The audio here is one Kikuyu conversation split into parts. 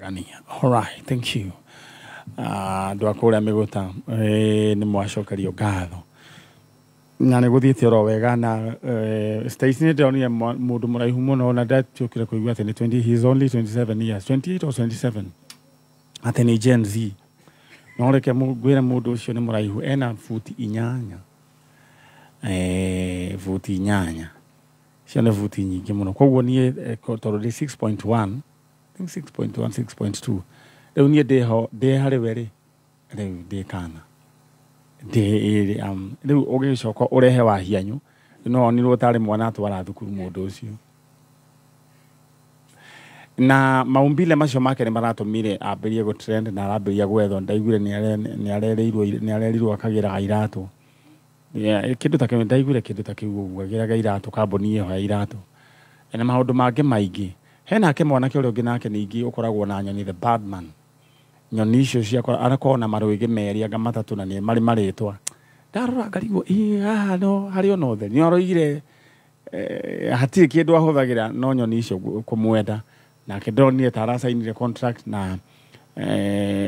Gania. All right, thank you. Andũ a kũrĩa mĩgũta, nĩ mwacokerio ngatho na nĩ gũthiĩte oro wega na Stacy nĩ ndĩronire mũndũ mũraihu mũno na ndatuĩkire kũigua atĩ nĩ 20, he is only 27 years, 28 or 27, atĩ nĩ Gen Z. No reke ngwĩre mũndũ ũcio nĩ mũraihu, ena buti 8, buti 8 icio nĩ buti nyingĩ mũno. Koguo niĩ tondũ ndĩ 6.1, I think 6.1, 6.2, rĩu niĩ ndĩho ndĩ harĩ we rĩ, rĩu ndĩ kana ndĩ rĩu ũgĩcoka ũrehe wahianyu no onirwo tarĩ mwana atwara thukuru mũndũ ũcio. Na maumbile macio make nĩ maratũmire ambĩrie gũ trend na arambĩrĩria gwethwo. Ndaiguire nĩ arerirwo akagĩraga iratũ. Yeah, kĩndũ ta kĩu ndaiguire, kĩndũ ta kĩu ũguo, agĩraga iratũ kambuni ĩyo ya iratũ na maũndũ mangĩ maingĩ. He nake mwanake ũrĩa ũngĩ nake ningĩ ũkoragwo na nyoni, the Birdman, nyoni icio ciakwa, arakorwo na marwĩgĩ merĩ anga matatũ na nĩ marĩ marĩtwa. Ndarora ngarigwo, ĩ haha no harĩ ona ũtheri nĩ aroigire, hatirĩ kĩndũ ahũthagĩra no nyoni icio kũmwenda. Nake ndonire ta aracainire contract na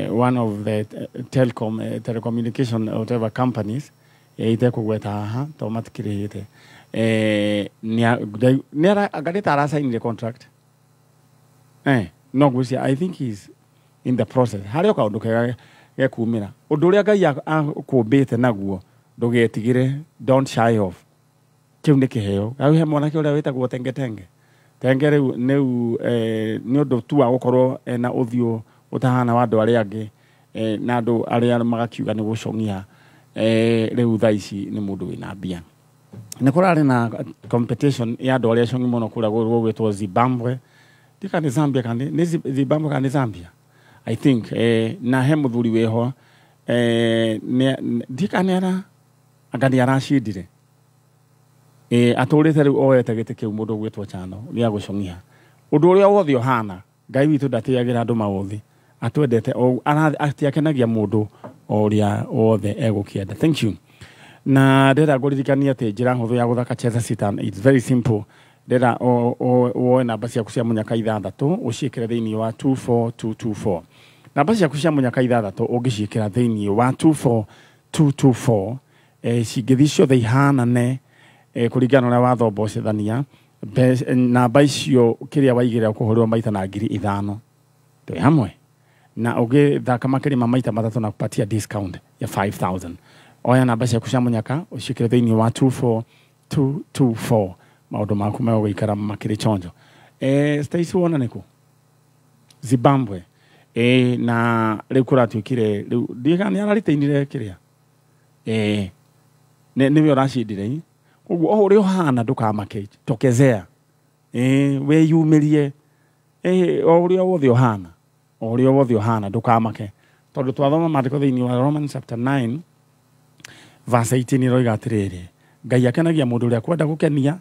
one of the telecom, telecommunication whatever companies, itekũgweta haha tondũ matikĩrĩhĩte. Nĩ ta aracainire contract, no ngwĩciria I think he's in the process. Harĩ o kaũndũ kega gekumĩra. Ũndũ ũrĩa Ngai akũmbĩte naguo ndũgetigĩre, don't shy off, kĩu nĩ kĩheo. Rĩu he mwanake ũrĩa wĩtagwo Tenge Tenge Tenge, rĩu nĩu nĩ ũndũ tu wa gũkorwo ena ũthiũ ũtahana wa andũ arĩa angĩ, na andũ arĩa magakiuga nĩ gũcong'ia, rĩu thaa ici nĩ mũndũ wĩna mbia. Nĩ kũrarĩ na competition ya andũ arĩa cong'i mũno kũrĩa gũgwĩtwo Zimbabwe, ndika nĩ Zambia kana nĩ Zimbabwe kana nĩ Zambia, I think. Na he mũthuri wĩho, ndika nĩ ara anga nĩ aracindire, atũrĩte rĩu oete gĩtĩ kĩu, mũndũ ũgwĩtwo Chano gĩa gũcong'ia. Ũndũ ũrĩa wothe ũhana, Ngai witũ ndatĩagĩra andũ maũthĩ, atwendete o atiakenagia mũndũ o ũrĩa wothe egũkĩenda. Thank you. Na ndĩrenda ngũririkania atĩ njĩra hũthũ ya gũthaka Cheza Sita, it's very simple. Ndĩrenda woe namba ciaku cia mũnyaka ithathatũ, ũciĩkĩre thĩinĩ wa 24224. Namba ciaku cia mũnyaka ithathatũ ũngĩciĩkĩra thĩinĩ wa 24224, cingĩthiĩ ciothe ihanane, kũringana na ũrĩa wathombocethania namba icio, kĩrĩa waigĩrĩra ũkũhũrĩrwo maita na 5,000. Twĩ hamwe na ũgĩthaka makĩria ma maita matatũ na kupatia discount ya 5000. Oya namba ciaku cia mũnyaka ũciĩkĩre thĩinĩ wa 24224, maũndũ maku megũgĩikara makĩrĩ chonjo. Stacy, wona nĩkũ Zimbabwe, na rĩu kũratuĩkire rĩu ndiga nĩ araritainire kĩrĩa, nĩwe ũracindire ĩ. Koguo o ũrĩa ũhana ndũkamake, tokezea, wĩyumĩrie, o ũrĩa wothe ũhana, o ũrĩa wothe ũhana ndũkamake, tondũ twathoma maandĩko thĩinĩ wa Romans chapter 9 verse 18 ĩroiga atĩrĩrĩ, Ngai akenagia mũndũ ũrĩa kwenda gũkenia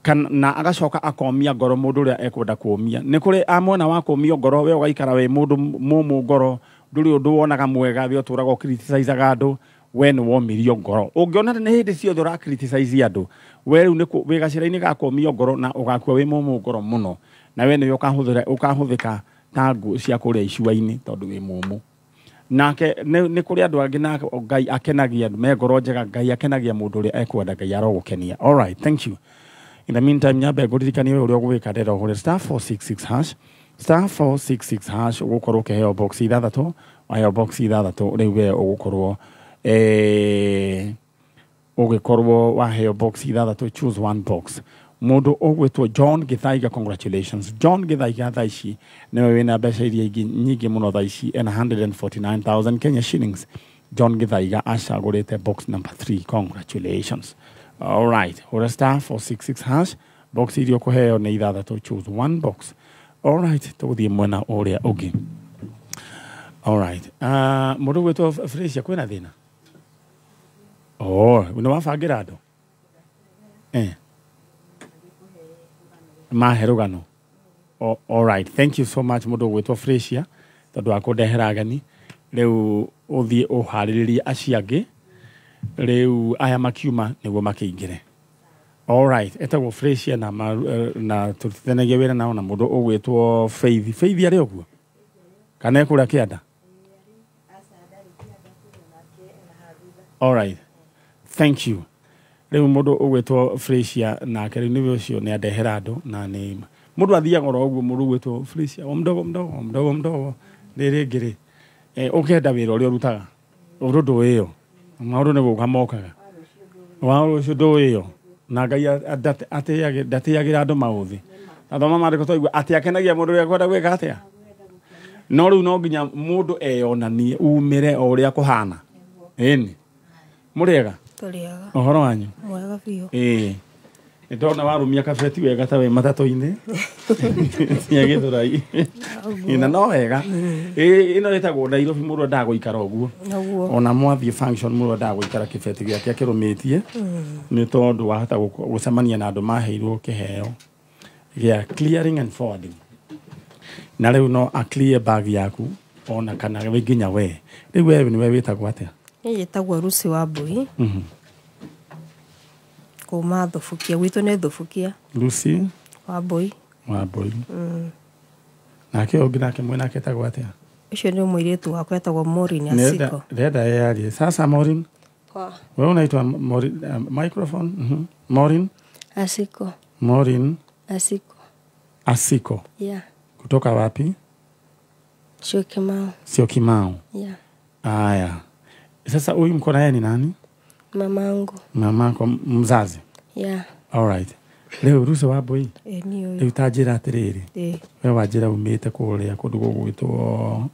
kana, na agacoka akomia ngoro mũndũ ũrĩa ekwenda kũmia. Nĩ kũrĩ a mwena wa kũmio ngoro, we ũgaikara wĩ mũndũ mũmũ ngoro, ndũrĩ ũndũ wonaga mwega, we ũtũraga ũkriticizaga andũ, we nĩ womirio ngoro. Ũngĩona nĩ hĩndĩ ciothe ũra criticize andũ, we rĩu nĩ wĩ gacĩra-inĩ ga kũmio ngoro na ũgakua wĩ mũmũ ngoro mũno, na we nĩwe ũkahũthĩra ũkahũthĩka ta ngũ cia kũrĩa icua-inĩ tondũ wĩ mũmũ. Nake nĩ kũrĩ andũ angĩ na Ngai akenagia andũ me ngoro njega. Ngai akenagia mũndũ ũrĩa ekwenda. Ngai arogũkenia. All right, thank you. In the meantime, nyambe ngũririkanie we ũrĩa ũgwĩka. Ndĩrenda ũhũre *466#, *466#, ũgũkorwo ũkĩheo box ithathatũ. Waheo box ithathatũ, rĩu we ũgũkorwo ũgĩkorwo waheo box ithathatũ, choose one box. Mũndũ ũgwĩtwo John Githaiga, congratulations, John Githaiga. Thaa ici nĩwe wĩna mbeca iria ingĩ nyingĩ mũno. Thaa ici ena 149,000 Kenya shillings. John Githaiga acagũrĩte box number 3. Congratulations. All right, hũra *466#, box iria ũkũheo nĩ ithathatũ, choose one box. All right, tũgũthiĩ mwena ũrĩa ũngĩ. All right, mũndũ ũgwĩtwo Fresia, kwĩna thĩna? Oh, nĩ wabangĩra andũ mahe rũgano. Oh, all right, thank you so much, mũndũ ũgwĩtwo Fresia, tondũ wa kũndehera ageni. Rĩu ũthiĩ ũharĩrĩrie acio angĩ, rĩu aya makiuma nĩguo makĩingĩre. All right, etagwo Fresia na na turutithanagia wĩra nao na mũndũ ũgwĩtwo Faith. Faith arĩ ũguo kana ekũrĩa kĩanda? All right, thank you. Rĩu mũndũ ũgwĩtwo Fresia nake rĩu nĩwe ũcio nĩ andehera andũ na nĩ mũndũ athiaga oro ũguo mũndũ ũgwĩtwo Fresia o mdogo mdogo mdogo mdogo rĩrĩ rĩngĩ rĩ ũkenda wĩra ũrĩa ũrutaga ũndũ ndũĩyo maũndũ nĩ gũka mokaga wa rũciũ ndũĩyo na Ngai ndatĩagĩra andũ maũthĩ. Tathoma maandĩko twaigua atĩ akenagia mũndũ ũrĩa kwenda gwĩka atĩa. No rĩu no nginya mũndũ eyonanie umĩre o ũrĩa kũhana. Ĩni mũrĩega? Tũrĩega. Ũhoro wanyu? Mwega biũ. Ĩĩ nĩ ndona warũmia kabeti wega ta wĩ matatũ-inĩ cia Gĩthũrai. Na no wega. Ĩĩ ĩno ĩtagwo Nairobi mũndũ endaga gũikara ũguo. Ona mwathiĩ function mũndũ endaga gũikara kĩbeti gĩake akĩrũmĩtie nĩ tondũ wahota gũcemania na andũ maheirwo kĩheo gĩa clearing and forwarding. Na rĩu no a clear bag yaku ona kana we nginya we. Rĩu we nĩwe wĩtagwo atĩa? Niĩ njĩtagwo Lucy Wambui. Kuma Thubukia, gwitũ nĩ Thubukia. Lucy Wambui. Wambui. Nake ũngĩ nake mwena etagwo atĩa? Ũcio nĩ mũirĩtu wakwa etagwo Maureen Asiko. Ndenda yarie. Sasa Maureen. Poa. Wewe unaitwa Maureen, microphone. Maureen Asiko. Maureen Asiko. Asiko. Yeah. Kutoka wapi? Syokimau. Syokimau. Yeah. Aya. Sasa huyu mko naye ni nani? Mamangu. Mamako mzazi? Yeah. All right. Leo Lucy Wambui. Ni huyu. Rĩu ta njĩra atĩrĩrĩ. We wanjĩra umĩte kũrĩa kũndũ gũgwĩtwo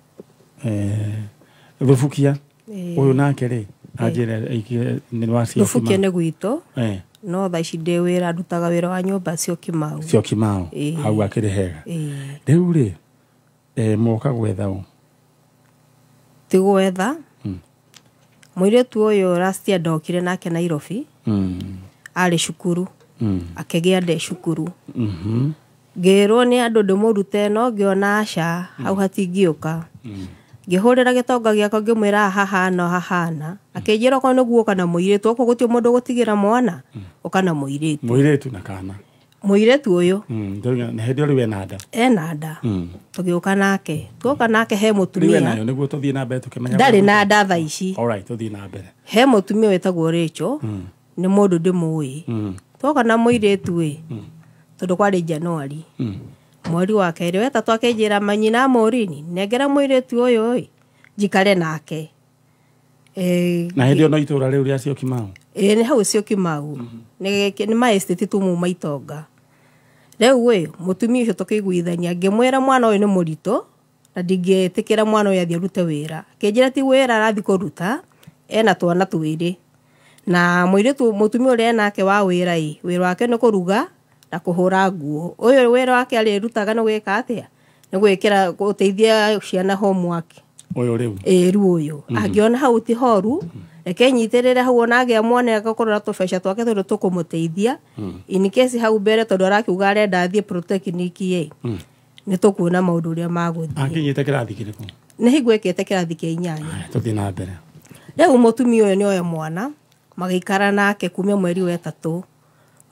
Thubukia. Ũyũ nake rĩ anjĩra nĩ wa Syokimau. Thubukia nĩ gwitũ. No thaa ici ndĩ wĩra ndutaga wĩra wa nyũmba Syokimau. Syokimau. Hau akĩrĩ hega. Rĩu rĩ moka gwetha ũ? Ti gwetha. Mũirĩtu ũyũ last year ndokire nake Nairobi. Arĩ cukuru. Akĩgĩa nda cukuru. Ngĩrwo nĩ andũ ndĩmũrute no ngĩona aca hau hatingĩũka. Ngĩhũrĩra gĩtonga gĩakwa ngĩmwĩra hahana hahana. Akĩnjĩra okorwo nĩguo ũka na mũirĩtu okorwo gũtirĩ mũndũ ũgũtigĩra mwana ũka na mũirĩtu. Mũirĩtu na kana? Mũirĩtu ũyũ. Na hĩndĩ ĩyo rĩu ena nda? Ena nda. Tũgĩũka nake. Tuoka nake he mũtumia. Rĩu enayo nĩguo tũthiĩ na mbere tũkĩmenya. Ndarĩ na nda thaa ici. All right, tũthiĩ na mbere. He mũtumia wĩtagwo Rachel. Nĩ mũndũ ndĩmũĩ. Tuoka na mũirĩtu ĩ. Tondũ kwarĩ January. Mweri wa kerĩ wetatũ akĩnjĩra manyina Maureen nengera mũirĩtu ũyũ ĩ njikare nake. Na hĩndĩ ĩyo no itũra rĩu rĩa Syokimau? Ĩĩ nĩ hau Syokimau. Nĩ ma estate tumuma itonga. Rĩu ĩ mũtumia ũcio tũkĩiguithania ngĩmwĩra mwana ũyũ nĩ mũritũ na ndingĩtĩkĩra mwana ũyũ athiĩ arute wĩra. Akĩnjĩra ti wĩra arathiĩ kũruta ena twana twĩrĩ. Na mũirĩtu mũtumia ũrĩa enake wa wĩra ĩ wĩra wake nĩ kũruga na kũhũra nguo. Ũyũ wĩra wake arĩrutaga nĩ gwĩka atĩa? Nĩ gwĩkĩra gũteithia ciana homework. Ũyũ rĩu? Ĩĩ rĩu ũyũ. Angĩona hau ti horu reke nyitĩrĩre hau ona agĩa mwana agakorwo na tũbeca twake tondũ tũkũmũteithia. In case hau mbere tondũ arakiuga arenda athiĩ polytechnic ĩ nĩ tũkuona maũndũ ũrĩa magũthiĩ. Akinyĩte kĩrathi kĩrĩkũ? Nĩ hingo ĩkĩte kĩrathi kĩa inyanya. Tũthiĩ na mbere. Rĩu mũtumia ũyũ nĩ oe mwana magĩikara nake kumia mweri wa ĩtatũ.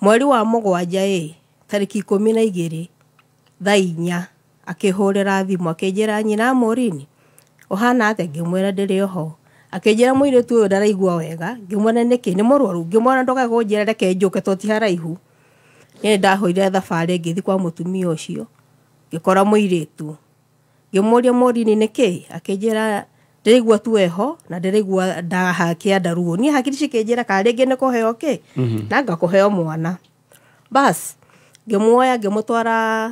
Mweri wa mũgwanja ĩ tarĩki 12 thaa 4 akĩhũrĩra thimũ akĩnjĩra nyina Maureen ũhana atĩa? Ngĩmwĩra ndĩrĩ oho. Akĩnjĩra mũirĩtu ũyũ ndaraigua wega. Ngĩmwĩra nĩkĩ? Nĩ mũrwaru? Ngĩmwĩra ndokae kũnjĩra reke njũke tondũ ti haraihu. Niĩ ndahũrire thabarĩ ngĩthiĩ kwa mũtumia ũcio ngĩkora mũirĩtu. Ngĩmũria Maureen nĩkĩ? Akĩnjĩra ndĩraigua tu eho na ndĩraigua ndahakĩa ruo. Niĩ hakiri cikĩnjĩra kana rĩngĩ nĩ kũheo kĩ na ngakũheo mwana. Bas ngĩmuoya ngĩmũtwara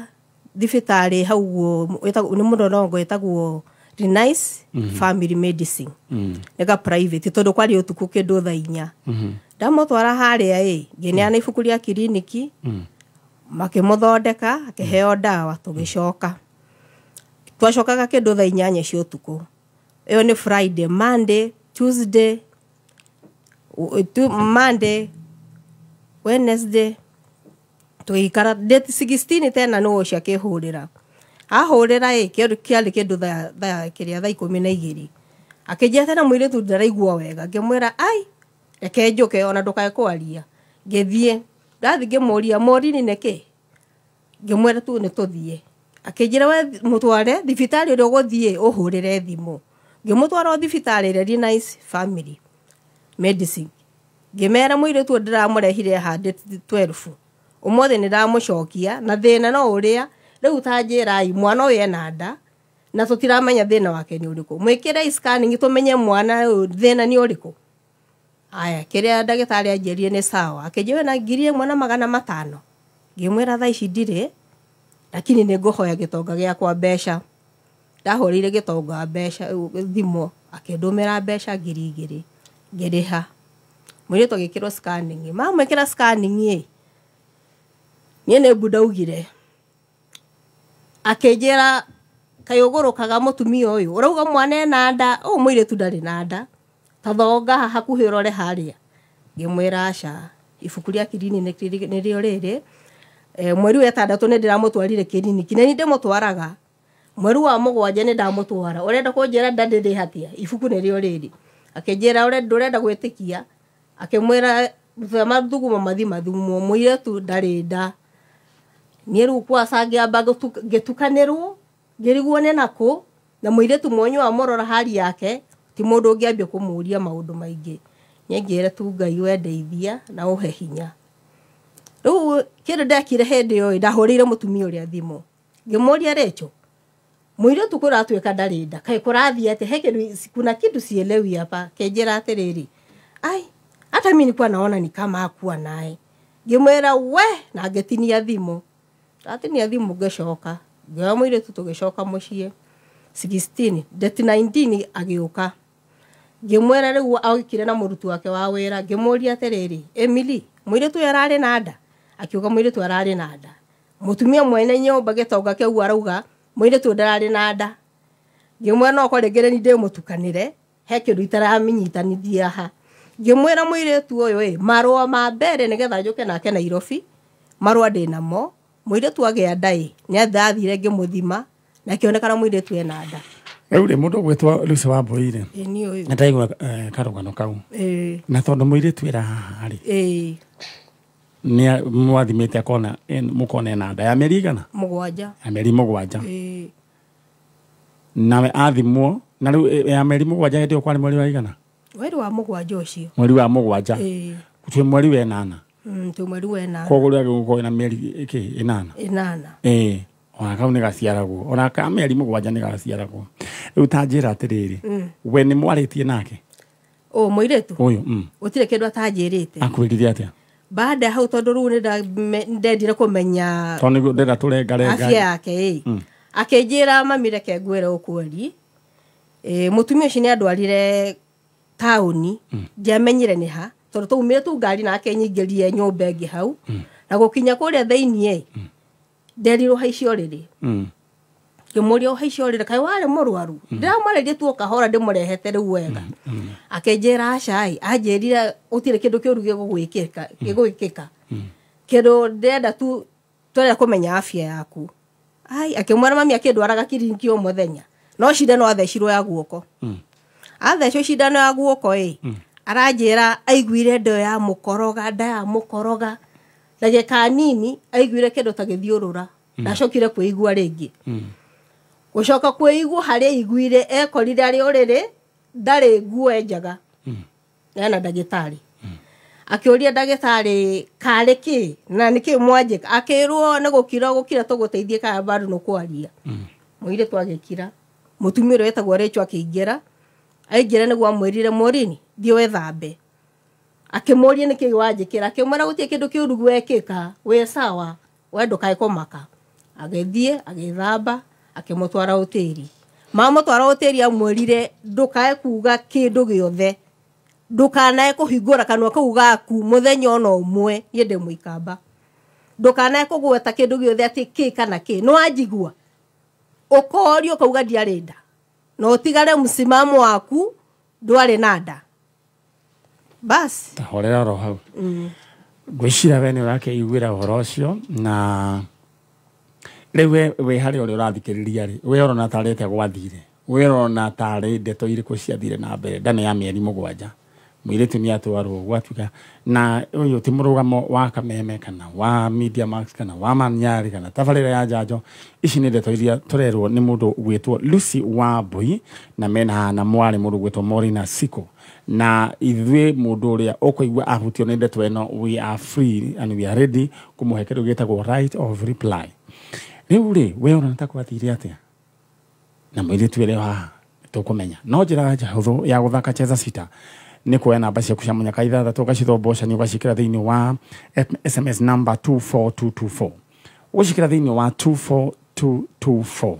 thibitarĩ hau ũguo nĩ mũrongo ĩtagwo Renice Family Medicine. Nĩ ga private tondũ kwarĩ ũtukũ kĩndũ thaa 4. Ndamũtwara harĩa ĩ ngĩneana ibuku rĩa kiriniki makĩmũthondeka akĩheo ndawa tũgĩcoka. Twacokaga kĩndũ thaa 8 cia ũtukũ. Ĩyo nĩ Friday, Monday, Tuesday, Monday, Wednesday tũgĩikara date 16 tena nĩ ũcio akĩhũrĩra. Ahũrĩra ĩ kĩarĩ kĩndũ thaa kĩrĩa thaa 12. Akĩnjĩra tena mũirĩtu ndaraigua wega. Ngĩmwĩra ai reke njũke ona ndũkae kwaria. Ngĩthiĩ Ndathi ngĩmũria Morini nĩkĩ, ngĩmwĩra tu nĩ tũthiĩ. Akĩnjĩra we mũtware thibitarĩ ũrĩa ũgũthiĩ ũhũrĩre thimũ. Ngĩmũtwara o thibitarĩ ĩrĩa Nice Family Medicine. Ngĩmera mũirĩtu ũyũ ndĩramũrehire haha date 12, ũmũthĩ nĩ ndamũcokia na thĩna no ũrĩa rĩu ta njĩrai mwana ũyũ ena nda na tũtiramenya thĩna wake nĩ ũrĩkũ, mwĩkĩrei scanning tũmenye mwana ũyũ thĩna nĩ ũrĩkũ. Aya, kĩrĩa ndagĩtarĩ anjĩrire nĩ sawa. Akĩnjĩra na 1500. Ngĩmwĩra thaa ici ndirĩ, lakini nĩ ngũhoya gĩtonga gĩakwa mbeca. Ndahũrĩire gĩtonga mbeca thimũ, akĩndũmĩra mbeca 2000, ngĩrĩha. Mũirĩtu agĩkĩrwo scanning. Mamwĩkĩra scanning ĩ, niĩ nĩ mbu ndaugire. Akĩnjĩra kaĩ ũgũrũkaga mũtumia ũyũ, ũrauga mwana ena nda, ũyũ mũirĩtu ndarĩ na nda. Ta thonga haha hakuhĩ ũrore harĩa. Ngĩmwĩra aca, ibuku rĩa kiriniki nĩrĩo rĩrĩ. Mweri wa 6 nĩ ndĩramũtwarire kiriniki, na nĩ ndĩmũtwaraga. Mweri wa 7 nĩ ndamũtwara. Ũrenda kũnjĩra nda ndĩrĩ hatia, ibuku nĩrĩo rĩrĩ. Akĩnjĩra ndũrenda gwĩtĩkia. Akĩmwĩra mathugumo mathi mathumwo, mũirĩtu ndarĩ nda. Niĩ rĩu kwaca ngĩamba ngĩtukanĩrwo, ngĩrigwo nĩ nakũ, na mũirĩtu mwenye wamũrora hali yake ti mũndũ ũngĩambia kũmũria maũndũ maingĩ. Niĩ ngĩra tu Ngai we ndeithia na ũhe hinya. Rĩu kĩndũ ndekire hĩndĩ ĩyo ndahũrĩire mũtumia ũrĩa thimũ. Ngĩmũria Rachel, mũirĩtu kũratuĩka ndarĩ nda, kaĩ kũrathiĩ atĩa? He kĩndũ, kuna kitu sielewi hapa. Kĩnjĩra atĩrĩrĩ, ai hata mimi nilikuwa naona ni kama hakuwa naye. Ngĩmwĩra we, na ngĩtinia thimũ. Ndatinia thimũ ngĩcoka, ngĩoya mũirĩtu tũgĩcoka mũciĩ 16, date 19 agĩũka. Ngĩmwĩra rĩu agĩkire na mũruti wake wa wĩra, ngĩmũria atĩrĩrĩ, Emily, mũirĩtu ũyũ ararĩ na nda? Akiuga mũirĩtu ararĩ na nda. Mũtumia mwene nyũmba gĩtonga kĩu arauga mũirĩtu ndararĩ na nda. Ngĩmwĩra no korwo rĩngĩ nĩ ndĩmũtukanĩre, he kĩndũ itaramĩnyitanithia haha. Ngĩmwĩra mũirĩtu ũyũ ĩ, marũa ma mbere nĩgetha njũke nake Nairobi, marũa ndĩnamo, mũirĩtu agĩa nda ĩ, nĩ ndathire ngĩmũthima na kĩonekana mũirĩtu ena nda. Rĩu rĩ, mũndũ ũgwĩtwo Lucy Wambui rĩ, Ĩ niĩ ũyũ. nĩ ndaigua karũgano kau. Na tondũ mũirĩtu ĩra haha rĩ, nĩ mwathimĩte akona mũkona ena nda ya mĩeri igana? 7. Ya mĩeri 7. Nawe athimwo, na rĩu ya mĩeri 7 hĩndĩ ĩyo kwarĩ mweri wa igana? Mweri wa 7 ũcio. Mweri wa 7. Twĩ mweri wa 8. Twĩ mweri wa 8. Koguo rĩu agĩgũkorwo ena mĩeri ĩkĩ? 8. 8. Ona kau nĩ gaciaragwo, ona ka mĩeri 7 nĩ gaciaragwo. Rĩu ta njĩra atĩrĩrĩ, we nĩ mwarĩtie nake? Ũ mũirĩtu? Ũyũ. Gũtirĩ kĩndũ atanjĩrĩte. Akwĩrire atĩa? Baada ya hau tondũ rĩu nĩ ndendire kũmenya tondũ nĩguo ndĩrenda tũrengarenga afya yake ĩ. Akĩnjĩra mami reke ngwĩre ũkweri. Mũtumia ũcio nĩ andwarire taũni, ndiamenyire nĩ ha, tondũ twaumire tu ngari na akĩnyingĩria nyũmba ĩngĩ hau. Na gũkinya kũrĩa thĩiniĩ, nderirwo haice ũrĩrĩ. Ngĩmũria ũhaice ũrĩrĩ, kaĩ warĩ mũrwaru? Ndĩramwarĩria tu o kahora ndĩmũrehete rĩu wega. Akĩnjĩra aca ĩ, anjĩrire gũtirĩ kĩndũ kĩũru gĩgwĩkĩka. Kĩndũ ndĩrenda tu tũrenda kũmenya afya yaku. Ai, akĩmwĩra mami akĩndwaraga kiriniki o mũthenya. No cindano athecirwo ya guoko. Athecwo cindano ya guoko ĩ, aranjĩra aiguire nda ya mũkoroga, nda ya mũkoroga. Ndagĩka nini aiguire kĩndũ ta gĩthiũrũra. Ndacokire kwĩigua rĩngĩ. Gũcoka kwĩigua harĩa aiguire ekorire arĩ ũrĩrĩ, ndarĩ nguo enjaga. Ena ndagĩtarĩ. Akĩũria ndagĩtarĩ karĩ kĩ na nĩkĩ mwanjĩka, akĩrwo nĩ gũkira gũkira tũgũteithie kana bado nĩ kwaria. Mũirĩtu agĩkira. Mũtumia ũrĩa wetagwo Rachel akĩingĩra. Aingĩra nĩguo amwĩrire Morini, thiĩ wĩthambe. Akĩmũria nĩkĩ wanjĩkĩra, akĩmwĩra gũtirĩ kĩndũ kĩũru gwekĩka, wĩ sawa, we ndũkae kũmaka. Agĩthiĩ agĩthamba, akĩmũtwara hoteli. Mamũtwara hoteli amwĩrire ndũkae kuga kĩndũ gĩothe, ndũkanae kũhingũra kanua kau gaku mũthenya ona ũmwe, niĩ ndĩ mũikamba. Ndũkanae kũgweta kĩndũ gĩothe atĩ kĩ kana kĩ, nĩ wanjigua? Ũkorio ũkauga ndiarĩ nda, na ũtigare msimamo waku ndwarĩ na nda. Basi. Ta horera oro hau. Ngwĩciria we nĩ ũrakĩiguĩra ũhoro ũcio, na rĩu we wĩ harĩa ũrĩa ũrathikĩrĩria rĩ, we ũrona tarĩ atĩa gwathire? We ũrona tarĩ ndeto irĩkũ ciathire na mbere? Nda nĩ ya mĩeri 7. Mũirĩtu nĩ atwarwo gwatuĩka na ũyũ ti mũrũgamo wa Kameme kana wa Media Max kana wa Manyari kana tabarĩra ya njanjo. Ici nĩ ndeto iria tũrerwo nĩ mũndũ gwĩtwo Lucy Wambui na mena na mwarĩ mũndũ gwĩtwo Maureen Asiko. Na ithuĩ mũndũ ũrĩa ũkũigua ahutio nĩ ndeto ĩno, we are free and we are ready kũmũhe kĩndũ gĩtagwo right of reply. Rĩu rĩ, we ũrona ta gwathire atĩa na mũirĩtu ũrĩa haha tũkũmenya? No njĩra hũthũ ya gũthaka Cheza Sita nĩ kuoya namba ciaku cia mũnyaka ithathatũ, ũgacithomboca, ũgacikĩra thĩinĩ wa SMS number 24224, ũgacikĩra thĩinĩ wa 24224.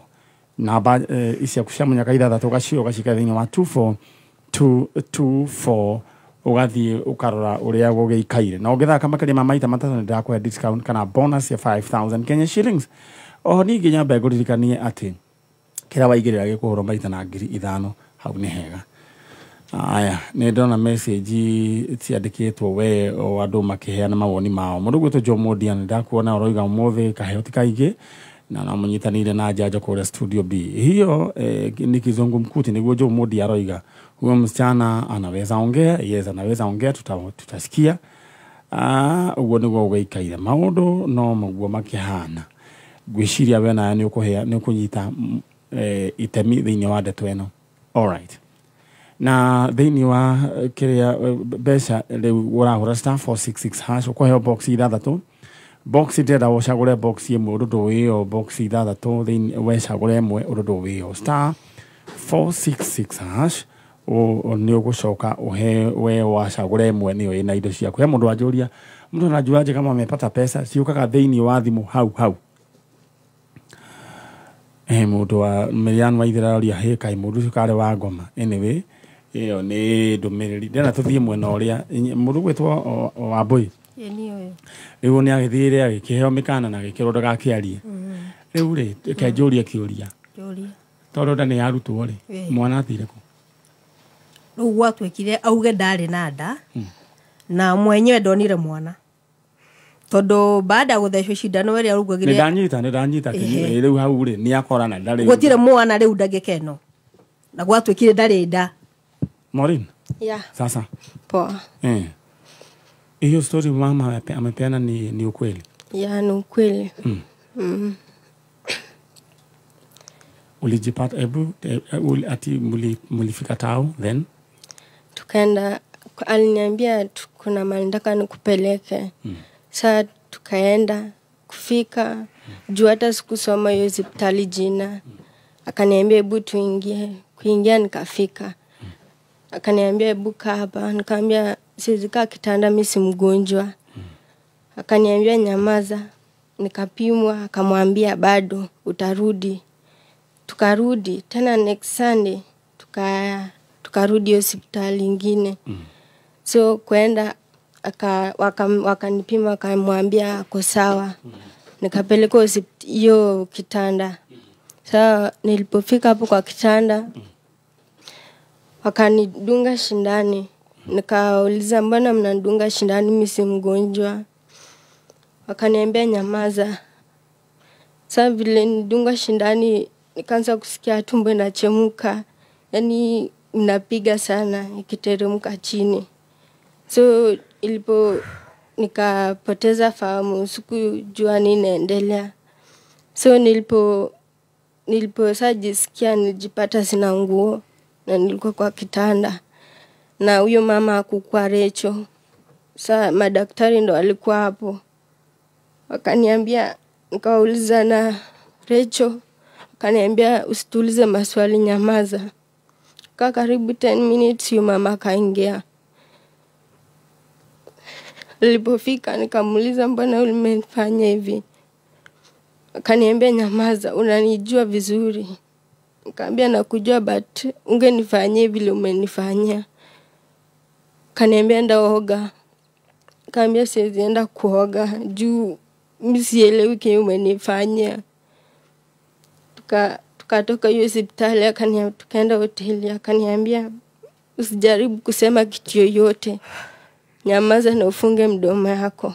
Namba ciaku cia mũnyaka ithathatũ ũgacio ũgacikĩra thĩinĩ wa 24224, ũgathiĩ ũkarora ũrĩa gũgĩikaire. Na ũngĩthaka makĩria ma maita matatũ, nĩ ndĩrakũhe discount kana bonus ya 5000 Kenya shillings. Oho ningĩ nyambe ngũririkanie atĩ kĩrĩa waigĩrĩra gĩkũhũrwo maita na 5000. Hau nĩ hega. Aya, nĩ ndona message ciandĩkĩtwo we o andũ makĩheana mawoni mao. Mũndũ gwĩtwo Joe Modia, nĩ ndakuona ũroiga ũmũthĩ kaheo ti kaingĩ na no mũnyitanĩire na njanjo kũrĩa studio B. Hiyo ni kizungumkuti, nĩguo Joe Modia aroiga. Huyo msichana anaweza ongea? Yes, anaweza ongea, tutasikia. Ũguo nĩguo ũgĩikaire maũndũ, no mũguo makĩhana. Ngwĩciria we nawe nĩ ũkũhea nĩ ũkũnyita itemi thĩinĩ wa ndeto ĩno. Alright, na thĩinĩ wa kĩrĩa mbeca rĩu ũrahũra star 466 hash, ũkũheo box ithathatũ. Box ndĩrenda ũcagũre box ĩmwe, ũndũ ndũĩyo. Box ithathatũ thĩinĩ, wecagũre ĩmwe, ũndũ ndũĩyo. Star 466 hash, nĩ ũgũcoka ũhe we wacagũra ĩmwe, nĩyo ĩna indo ciaku. He mũndũ wanjũria, mtu anajuaje kama amepata pesa? Ciũkaga thĩinĩ wa thimũ hau hau. Mũndũ wa Marian Waithera aroria, hĩ kaĩ mũndũ ũcio karĩ wa ngoma. Anyway, ĩyo nĩ ndũmĩrĩri. Ndĩrenda tũthiĩ mwena ũrĩa mũndũ gwĩtwo Wambui. Ĩĩ, niĩ ũyũ. Rĩu nĩ agĩthire agĩkĩheo mĩkana na agĩkĩrwo ndagakĩarie. Rĩu rĩ, reke njũrie kĩũria. Njũria. Tondũ nda nĩ yarutwo rĩ, mwana athire kũ? Rĩu gwatuĩkire auge ndarĩ na nda na mwenyewe ndonire mwana, tondũ baada ya gũthecwo cindano ĩrĩa nĩ rugagire. Ndanyita, nĩ ndanyita. Rĩu hau rĩ, nĩ akorana ndarĩ. Gũtirĩ mwana rĩu ndagĩka ĩno, na gwatuĩkire ndarĩ nda. Maureen. Yeah. Sasa. Poa. Hiyo story mama amepeana ni ukweli? Yeah, ni ukweli. Ulijipata hebu ati mulifika tao then? Tukaenda, aliniambia kuna mahali nataka nikupeleke. Saa tukaenda, kufika, juu hata sikusoma hiyo hospitali jina. Akaniambia hebu tuingie. Kuingia nikafika. Akaniambia hebu kaa hapa. Nikamwambia siwezi kaa kitanda, mimi si mgonjwa. Akaniambia nyamaza. Nikapimwa, akamwambia bado utarudi. Tukarudi tena next Sunday, tukarudi hospitali ingine. So kwenda wakanipima, akamwambia ako sawa. Nikapelekwa hiyo kitanda. Sasa nilipofika hapo kwa kitanda, wakanidunga shindani. Nikauliza mbona mnanidunga shindani, mimi si mgonjwa? Wakaniambia nyamaza. Sasa vile nidunga shindani, nikaanza kusikia tumbo inachemuka, yaani inapiga sana ikiteremka chini. So ilipo nikapoteza fahamu, sikujua nini inaendelea. So nilipo sasa jisikia, nilijipata sina nguo na nilikuwa kwa kitanda. Na huyo mama hakukuwa Recho. Sa madaktari ndo walikuwa hapo. Wakaniambia, nikawauliza na Recho, wakaniambia usituulize maswali, nyamaza. Kaa karibu 10 minutes, huyo mama akaingia. Nilipofika nikamuuliza mbona umenifanya hivi? Akaniambia nyamaza, unanijua vizuri. Nikamwambia nakujua, but ungenifanyia vile umenifanyia. Akaniambia enda oga. Nikamwambia siwezi enda kuoga juu mimi sielewi kile umenifanyia. Tukatoka hiyo hospitali, tukaenda hoteli, akaniambia usijaribu kusema kitu yoyote. Nyamaza na ufunge mdomo yako.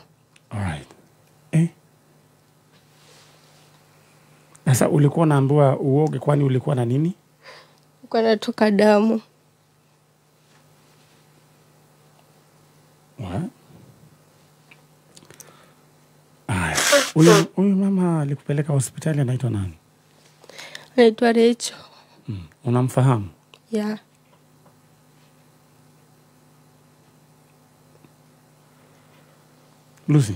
Alright. Sasa ulikuwa unaambiwa uoge, kwani ulikuwa na nini? Nilikuwa natoka damu. Aya. Huyu mama alikupeleka hospitali anaitwa nani? Anaitwa Rachel. Unamfahamu? Yeah. Lucy.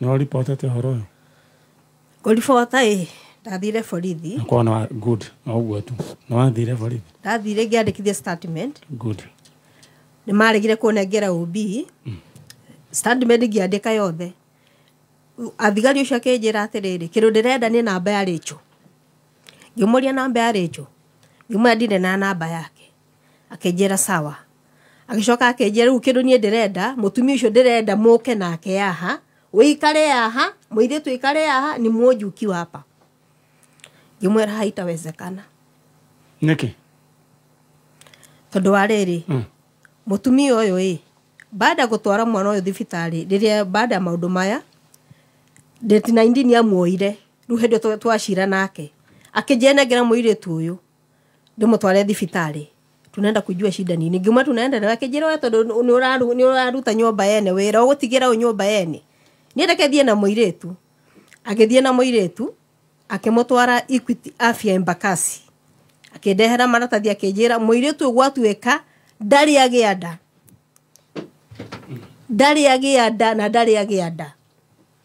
Nĩ ũribotete ũhoro ũyũ? Kũribota ĩ, ndathire borithi. Nakorwo nĩ good, o ũguo tu. Nĩ wathire borithi? Ndathire ngĩandĩkithia statement. Good. Nĩ maregire kũnengera OB. Statement ngĩandĩka yothe. Athigari ũcio akĩnjĩra atĩrĩrĩ, kĩndũ ndĩrenda nĩ namba ya Rachel. Ngĩmũria namba ya Rachel. Ngĩmwĩra ndirĩ na namba yake. Akĩnjĩra sawa. Agĩcoka akĩnjĩra rĩu kĩndũ niĩ ndĩrenda, mũtumia ũcio ndĩrenda mũke nake haha, ũikare haha, mũirĩtu aikare haha, ni mũnjuki hapa. Ngĩmwĩra haitawezekana. Nĩkĩ? Tondũ wa rĩrĩ, mũtumia ũyũ ĩ, baada ya gũtwara mwana ũyũ thibitarĩ, rĩrĩa baada ya maũndũ maya, date 19 nĩamuoire, rĩu hĩndĩ ĩyo twacira nake. Akĩnjĩra nengera mũirĩtu ũyũ, ndĩmũtware thibitarĩ. Tunaenda kujua shida nini. Ngĩmwĩra tunaenda nawe, akĩnjĩra we tondũ nĩ ũraruta nyũmba yene wĩra, ũgũtigĩra ũ nyũmba yene. Niĩ reke thiĩ na mũirĩtu. Agĩthiĩ na mũirĩtu, akĩmũtwara Equity Afya Embakasi. Akĩndehera maratathi akĩnjĩra mũirĩtu ũyũ gwatuĩka ndarĩ agĩa nda. Ndarĩ agĩa nda na ndarĩ agĩa nda.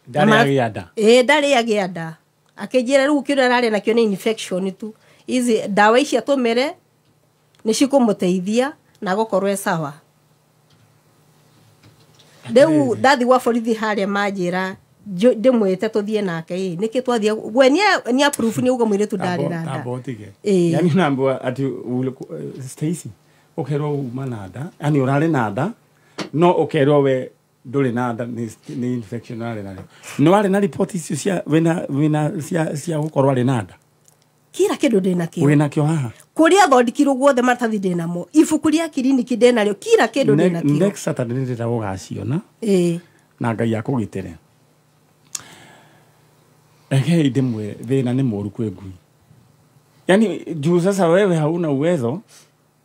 Ndarĩ agĩa nda. Ĩĩ ndarĩ agĩa nda. Akĩnjĩra rĩu kĩrĩa ararĩa nakĩo nĩ infection tu. Ici ndawa ici atũmĩre nĩ cikũmũteithia na gũkorwo e sawa. Rĩu ndathi gwa borithi harĩa manjĩra ndĩmwĩte tũthiĩ nake ĩ nĩkĩ twathiĩ we nĩ approve nĩ uga mũirĩtu ndarĩ na nda. Yani unaambiwa ati Stacy ũkerwo uma na nda, yani ũrarĩ na nda no ũkerwo we ndũrĩ na nda nĩ infection ũrarĩ nayo. Nĩ warĩ na report icio cia wĩna cia gũkorwo arĩ na nda? Kila kĩndũ ndĩ nakĩo. Wĩ nakĩo haha? Kũrĩa thondekirwo guothe maratathi ndĩ namo. Ibuku rĩa kiriniki ndĩ narĩo, kila kĩndũ ndĩ nakĩo. Next Saturday nĩ ndĩrenda gũgaciona. Ĩĩ. Na Ngai akũgitĩre. Rekei ndĩmwĩre thĩna nĩ mũũru kwĩ ngui. Yani juu sasa wewe hauna uwezo,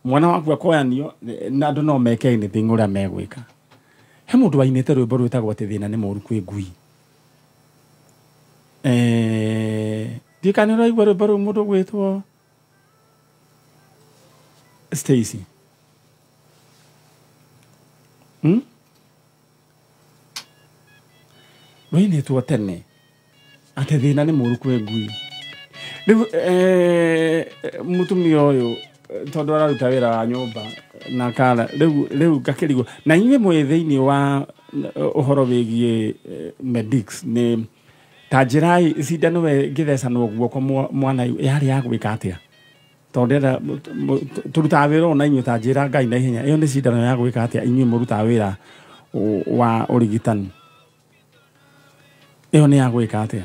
mwana waku akoyanio na andũ no meke anything ũrĩa megwĩka. He mũndũ wainĩte rwĩmbo rwĩtagwo atĩ thĩna nĩ mũũru kwĩ ngui. Ndiũĩ kana nĩ ũraigua rwĩmbo rũu mũndũ ũgwĩtwo Stacy. Rwainĩtwo tene atĩ thĩna nĩ mũũru kwĩ ngui. Rĩu mũtumia ũyũ tondũ araruta wĩra wa nyũmba na kara rĩu ngakĩrigwo na inyuĩ mwĩ thĩinĩ wa ũhoro wĩgiĩ medics nĩ ta njĩra cindano we ngĩthecanwo guoko mwana yarĩ ya gwĩka atĩa? Tondũ ndĩrenda tũrutaga wĩra ũyũ na inyuĩ ta njĩra Ngai na ihenya, ĩyo nĩ cindano ya gwĩka atĩa inyuĩ mũrutaga wĩra wa ũrigitani? Ĩyo nĩ ya gwĩka atĩa?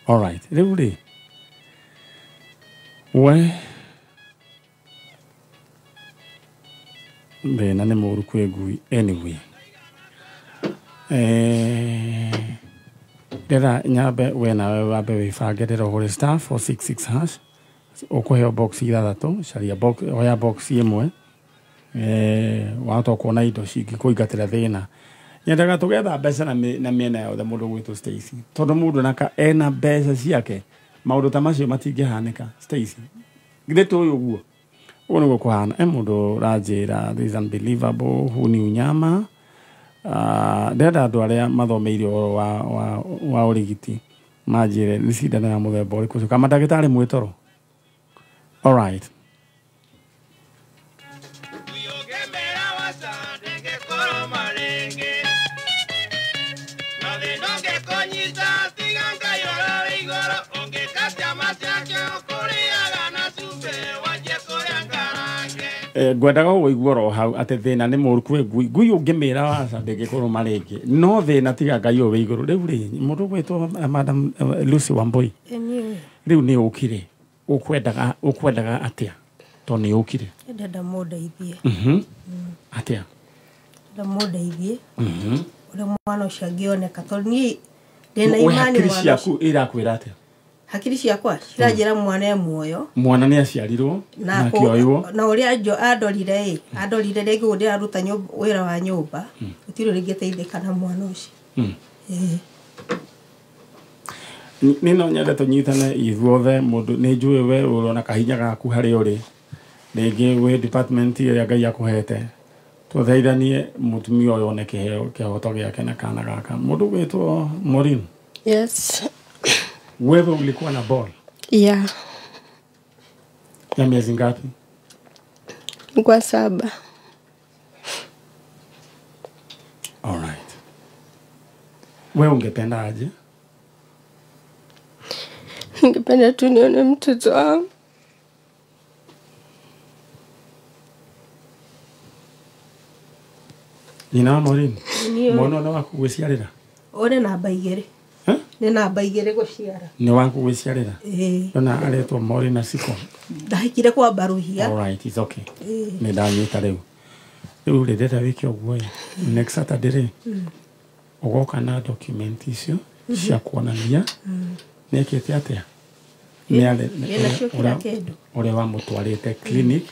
All right. Rĩu rĩ, we thĩna nĩ mũũru kwĩ ngui anyway. Ndĩrenda nyambe we nawe wambe wĩbange, ndĩrenda ũhũre *466# ũkũheo box ithathatũ, caria box, oya box ĩmwe, wahota kuona indo cingĩkũingatĩra thĩna. Nyendaga tũgetha mbeca na mĩena yothe mũndũ ũgwĩtwo Stacy, tondũ mũndũ naka ena mbeca ciake maũndũ ta macio matingĩhanĩka. Stacy githĩ tũĩ ũguo? Ũguo nĩguo kũhana. He mũndũ ũranjĩra this is unbelievable, huu ni unyama. Ndĩrenda andũ arĩa mathomeire ũhoro wa ũrigiti manjĩre nĩ cindano ya mũthemba ũrĩkũ ũcio, kana mandagĩtarĩ mwĩ toro. All right. Ngwendaga ũiguo oro hau atĩ thĩna nĩ mũũru kwĩ ngui. Ngui ũngĩmĩra waca ndĩngĩkũrũma rĩngĩ, no thĩna tiga Ngai ũyũ wĩ igũrũ. Rĩu rĩ, mũndũ ũgwĩtwo Madam Lucy Wambui, rĩu nĩ ũkire, ũkwendaga atĩa? Tondũ nĩ ũkire. Ndĩrenda mũndeithie. Atĩa? Ndĩrenda mũndeithie. Ũrĩa mwana ũcio angĩoneka, tondũ niĩ ndĩna imani Hakiri mwana ciaku irakwĩra atĩa? Hakiri ciakwa ciranjĩra mwana e muoyo. Mwana nĩ aciarirwo na akĩoywo. Na ũrĩa andorire ĩ, andorire rĩngĩ ũguo ndĩraruta wĩra wa nyũmba, gũtirĩ rĩngĩ teithĩka na mwana ũcio. Nĩ no nyende tũnyitane ithuothe mũndũ nĩ njũĩ we ũrona kahinya gaku harĩa ũrĩ rĩngĩ wĩ department ĩrĩa Ngai akũhete tũteithanie mũtumia ũyũ one kĩheo kĩhoto gĩake na kana gaka. Mũndũ gwĩtwo Maureen. Yes. Wewe ulikuwa na ball? Yeah. Ya miezi ngapi? Nilikuwa 7. All right. Wewe ungependa aje? Ningependa tu nione mtoto wangu. Nina Maureen. Mwana nĩ waku gwĩciarĩra? Ũrĩ namba 2. Nĩ namba 2 gũciara. Nĩ waku gwĩciarĩra? Ĩĩ. Ndona aretwo Maureen na Siko. Ndahikire kwa Baruhia. All right, it's okay. Nĩ ndanyita rĩu. Rĩu rĩ ndĩrenda wĩke ũguo ĩ. Next Saturday rĩ. Ũgoka na document icio cia kuonania nĩekĩte atĩa. Ũrĩa wamũtwarĩte clinic.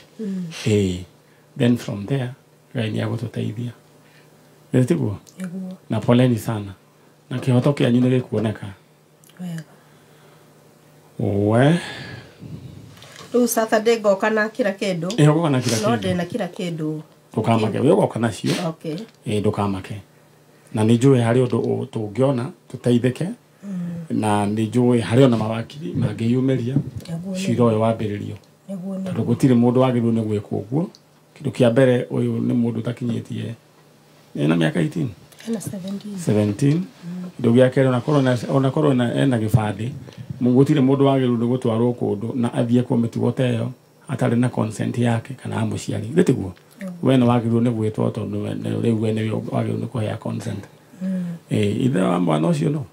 Ĩĩ. Then from there Ngai nĩ agũtũteithia. Nĩtiguo? Na poleni sana. Na kĩhoto kĩanyu nĩ gĩkuoneka. Wega. We. Rĩu Saturday ngoka na kila kĩndũ. Ĩĩ ũgoka na kila kĩndũ. No ndĩ na kila kĩndũ. Ndũkamake, we ũgoka nacio. Okay. Ĩĩ ndũkamake. Na nĩ njũĩ harĩ ũndũ tũngĩona tũteithĩke. Na nĩ njũĩ harĩ ona mawakiri mangĩyumĩria cira ũyũ wambĩrĩrio. Tondũ gũtirĩ mũndũ wagĩrĩirwo nĩ gwĩkwo ũguo. Kĩndũ kĩa mbere ũyũ nĩ mũndũ ũtakinyĩtie ena miaka 18. Ena 17. 17. Kĩndũ gĩa kerĩ ona korwo ena gĩbandĩ gũtirĩ mũndũ wagĩrĩirwo nĩ gũtwarwo kũndũ na athiĩ kuo mĩtugo ta ĩyo atarĩ na consent yake kana ya mũciari. Githĩ tiguo? We nĩ wagĩrĩirwo nĩ gwĩtwo tondũ rĩu we nĩwe wagĩrĩirwo nĩ kũhea consent. Ithe wa mwana ũcio no?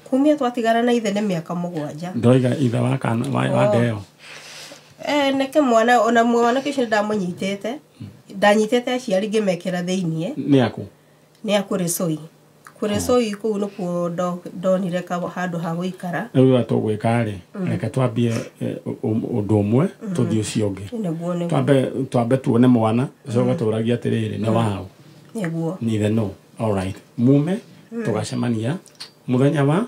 Kumia twatigana na ithe nĩ mĩaka 7. Ndoiga ithe wa kana wa ndeo. Neke mwana ona mwana ũcio ndamũnyitĩte. Ndanyitĩte aciari ngĩmekĩra thĩiniĩ. Nĩ aku? Nĩ aku Rĩcũi. Kũrĩcũi kũu nĩkuo ndonire handũ ha gũikara. Rĩu ũrĩa tũgwĩka rĩ, reke twambie ũndũ ũmwe tũthiĩ ũcio ũngĩ. Nĩguo. Twambe tuone mwana, tũcoke tũragie atĩrĩrĩ nĩ waũ. Nĩguo. Nithe no. All right. Mume tũgacemania mũthenya wa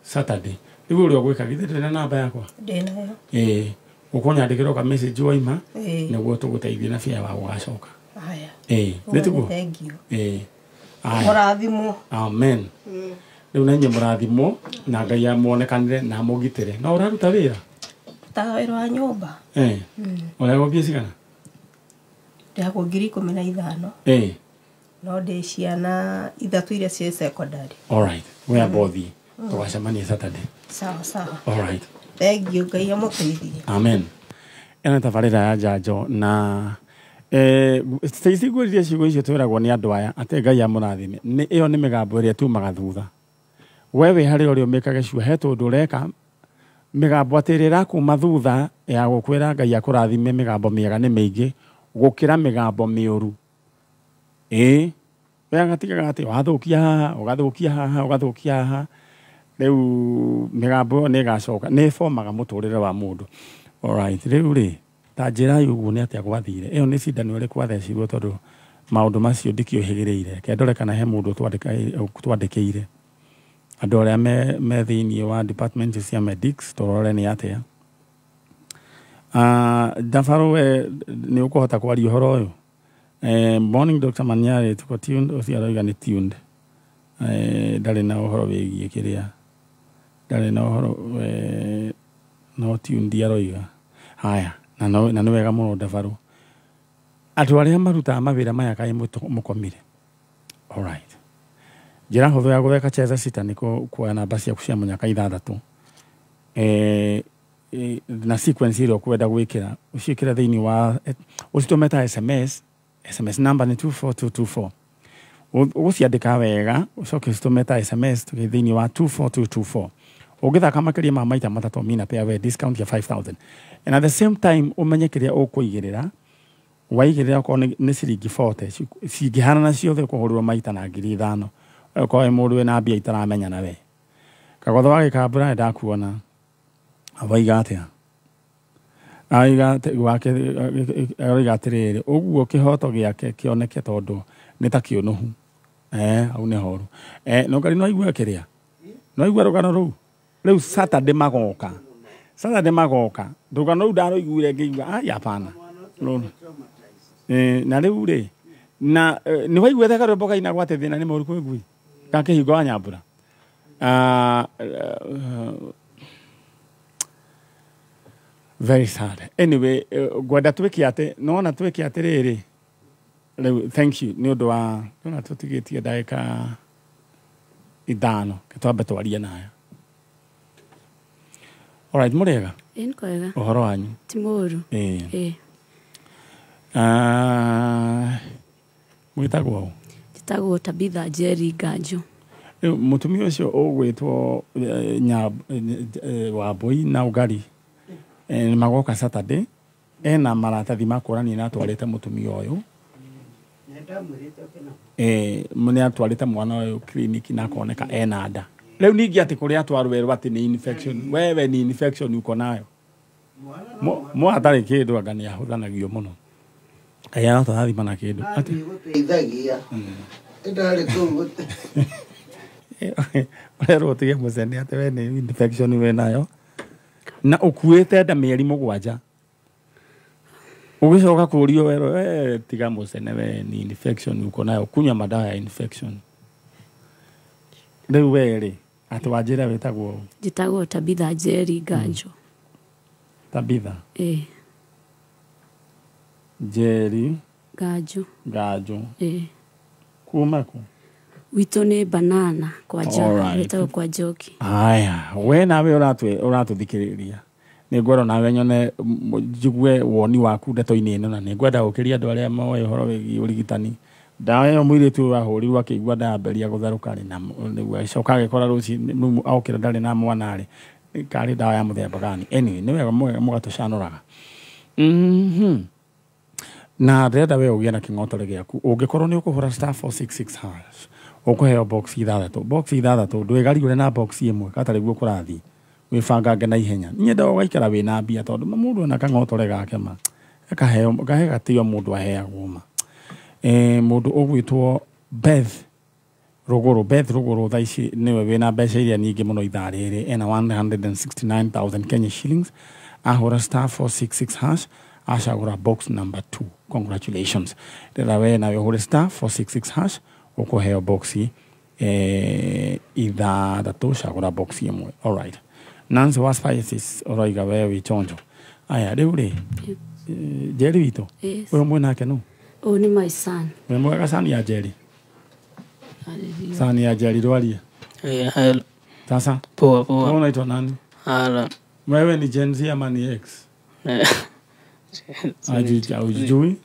Saturday. Rĩu ũrĩa ũgwĩka githĩ ndĩna namba yakwa? Ndĩnayo. Ĩĩ. Ũkũnyandĩkĩra ka message waima nĩguo tũgũteithie na bia wa gũgacoka. Haya. Ĩĩ, nĩtiguo? Thank you. Ĩĩ. Mũrathimwo. Amen. Rĩu na inyuĩ mũrathimwo na Ngai amuonekanĩre na amũgitĩre. No ũraruta wĩra? Rutaga wĩra wa nyũmba. Ĩĩ. Ũrehagwo mbia cigana? Ndĩhagwo 15,000. Ĩĩ. No ndĩ ciana 3 iria ciĩ secondary. All right. We are both. Tũgacemania Saturday. Sawa sawa. All right. Thank you. Ngai amũteithie. Amen. Ĩno nĩ tabarĩra ya njanjo na Stacy ngwĩrire ciugo icio twĩragwo nĩ andũ aya atĩ Ngai amũrathime. Nĩ ĩyo nĩ mĩgambo ĩrĩa tumaga thutha. We wĩ harĩa ũrĩ ũmĩkage sure he tũndũ ũreka mĩgambo atĩ ĩrĩa ĩrakuma thutha ya gũkwĩra Ngai akũrathime mĩgambo mĩega nĩ mĩingĩ gũkĩra mĩgambo mĩũru. Ĩĩ. We agatigaga atĩ wathũkia haha, ũgathũkia haha, ũgathũkia haha. Rĩu mĩgambo ĩyo nĩ ĩgacoka nĩ ĩbomaga mũtũrĩre wa mũndũ. All right, rĩu rĩ ta njĩra ũguo nĩ atĩa gwathire. Ĩyo nĩ cindano ĩrĩkũ wathecirwo tondũ maũndũ macio ndikĩũhĩgĩrĩire. Reke ndore kana he mũndũ twandĩkĩire. Andũ arĩa me thĩiniĩ wa department cia medics tũrore nĩ atĩa. Ndabarũ we nĩ ũkũhota kwaria ũhoro ũyũ? Morning Dr. Manyari, tuko tuned, ũcio aroiga nĩ tuned. Ndarĩ na ũhoro wĩgiĩ kĩrĩa. Ndarĩ na ũhoro no tuned aroiga. Haya, na nĩ wega mũno Ndabarũ. Andũ arĩa marutaga mawĩra maya kaĩ mũkomire. All right. Njĩra hũthũ ya gũtheka cheza sita nĩ kuoya namba ciaku cia mũnyaka 6. Na sequence ĩrĩa ũkwenda gwĩkĩra, ũciĩkĩre thĩinĩ wa ũcitũme ta SMS. SMS number nĩ 24224. Ũgũciandĩka wega, ũcoke ũcitũme ta SMS thĩinĩ wa 24224. Ũngĩthaka makĩria ma maita 3 mina pea we discount ya 5,000. And at the same time ũmenye kĩrĩa ũkũigĩrĩra. Waigĩrĩra okorwo nĩ ciringi 40, cingĩhanana ciothe ũkũhũrĩrwo maita na 5,000. Okorwo wĩ mũndũ wĩna mbia itaramenya na we. Kagotho wa gĩkambura nĩ ndakuona. Waiga atĩa? Aiga wake aroiga atĩrĩrĩ, ũguo kĩhoto gĩake kĩoneke tondũ nĩ ta kĩũnũhu. Hau nĩ horu. No ngari no aigua kĩrĩa? No aigua rũgano rũu? Rĩu Saturday magoka. Saturday magoka. Rũgano rũu ndarũiguire ngĩigua, ai hapana. Na rĩu rĩ, na nĩ waiguĩte karwĩmbo kainagwo atĩ thĩna nĩ mũũru kwĩ ngui? Ga Kĩhingo wa Nyambura? Very sad. Anyway, ngwenda twĩke atĩ, nĩwona twĩke atĩrĩrĩ, rĩu thank you nĩ ũndũ wa, nĩwona tũtigĩtie ndagĩka 5, twambe twarie nayo. Alright, mũrĩega? Ĩĩ nĩ kwega. Ũhoro wanyu? Ti mũũru. Ĩĩ. Mwĩtagwo ũ? Njĩtagwo Tabitha Njeri Nganjo. Rĩu mũtumia ũcio ũgwĩtwo Wambui na Ũgari magoka Saturday, ena maratathi ma kuonania nĩ atwarĩte mũtumia ũyũ. Nĩ atwarĩte mwana ũyũ clinic na akoneka ena nda. Rĩu ningĩ atĩ kũrĩa atwarwo erwo atĩ nĩ infection, wewe ni infection uko nayo. Mo hatarĩ kĩndũ anga nĩ ahũthanagio mũno. Ngai arotũrathima na kĩndũ. Atĩ gũteithagia. Ndarĩ kũu gũte. Ũrerwo ũtige mũcene atĩ we nĩ infection we nayo. Na ũkuĩte nda mĩeri 7. Ũgĩcoka kũũrio werwo, we tiga mũcene we ni infection uko nayo, kunywa madawa ya infection. Rĩu we rĩ, atĩ wanjĩra wĩtagwo ũ? Njĩtagwo Tabitha Njeri Nganjo. Tabitha? Ĩĩ. Njeri Nganjo. Nganjo. Ĩĩ. Kuma kũ? Witũ nĩ Banana kwa Njoki, Alright. wĩtagwo kwa Njoki. Aya, we nawe ũratũthikĩrĩria. Nĩ ngwenda nawe nyone njigue woni waku ndeto-inĩ ĩno, na nĩ ngwenda gũkĩria andũ arĩa moĩ ũhoro wĩgiĩ ũrigitani. Ndawa ĩyo mũirĩtu ũyũ ahũrirwo akĩigua ndayambĩrĩria gũtherũka rĩ, na nĩguo agĩcoka agĩkora rũcinĩ, rĩu okĩra ndarĩ na mwana rĩ, karĩ ndawa ya mũthemba gani. Anyway, nĩ wega mũgatũcanũraga. Na ndĩrenda we ũgĩe na kĩng'otore gĩaku. Ũngĩkorwo nĩ ũkũhũra star 466 hash, ũkũheo box 6. Box 6, ndwĩgariũre na box 1, gatarĩ guo kũrathiĩ. Wĩbangange na ihenya. Niĩ nyendaga ũgaikara wĩna mbia tondũ mũndũ ena kang'otore gake ma. Gakaheo, kahe gatĩo mũndũ aheagwo ma. Mũndũ ũgwĩtwo Beth Rũgũrũ, Beth Rũgũrũ thaa ici nĩwe wĩna mbeca iria nyingĩ mũno ithaa rĩrĩ, ena 169,000 Kenya shillings. Ahũra star 466 hash, acagũra box number 2. Congratulations. Rĩrĩa we nawe ũhũre star 466 hash, ũkũheo box 6, cagũra box 1. All right. Nancy wa Spices ũroiga we wĩ chonjo. Aya, rĩu rĩ, Njeri witũ, Yes. ũyũ mwĩnake nũ? Ũyũ nĩ my son. Wĩ mwega sani ya Njeri? Sani ya Njeri rwarie. Hello. Sasa? Poa, poa. Wewe unaitwa nani? Alan. Wewe ni Gen Z ama ni X? Hujui?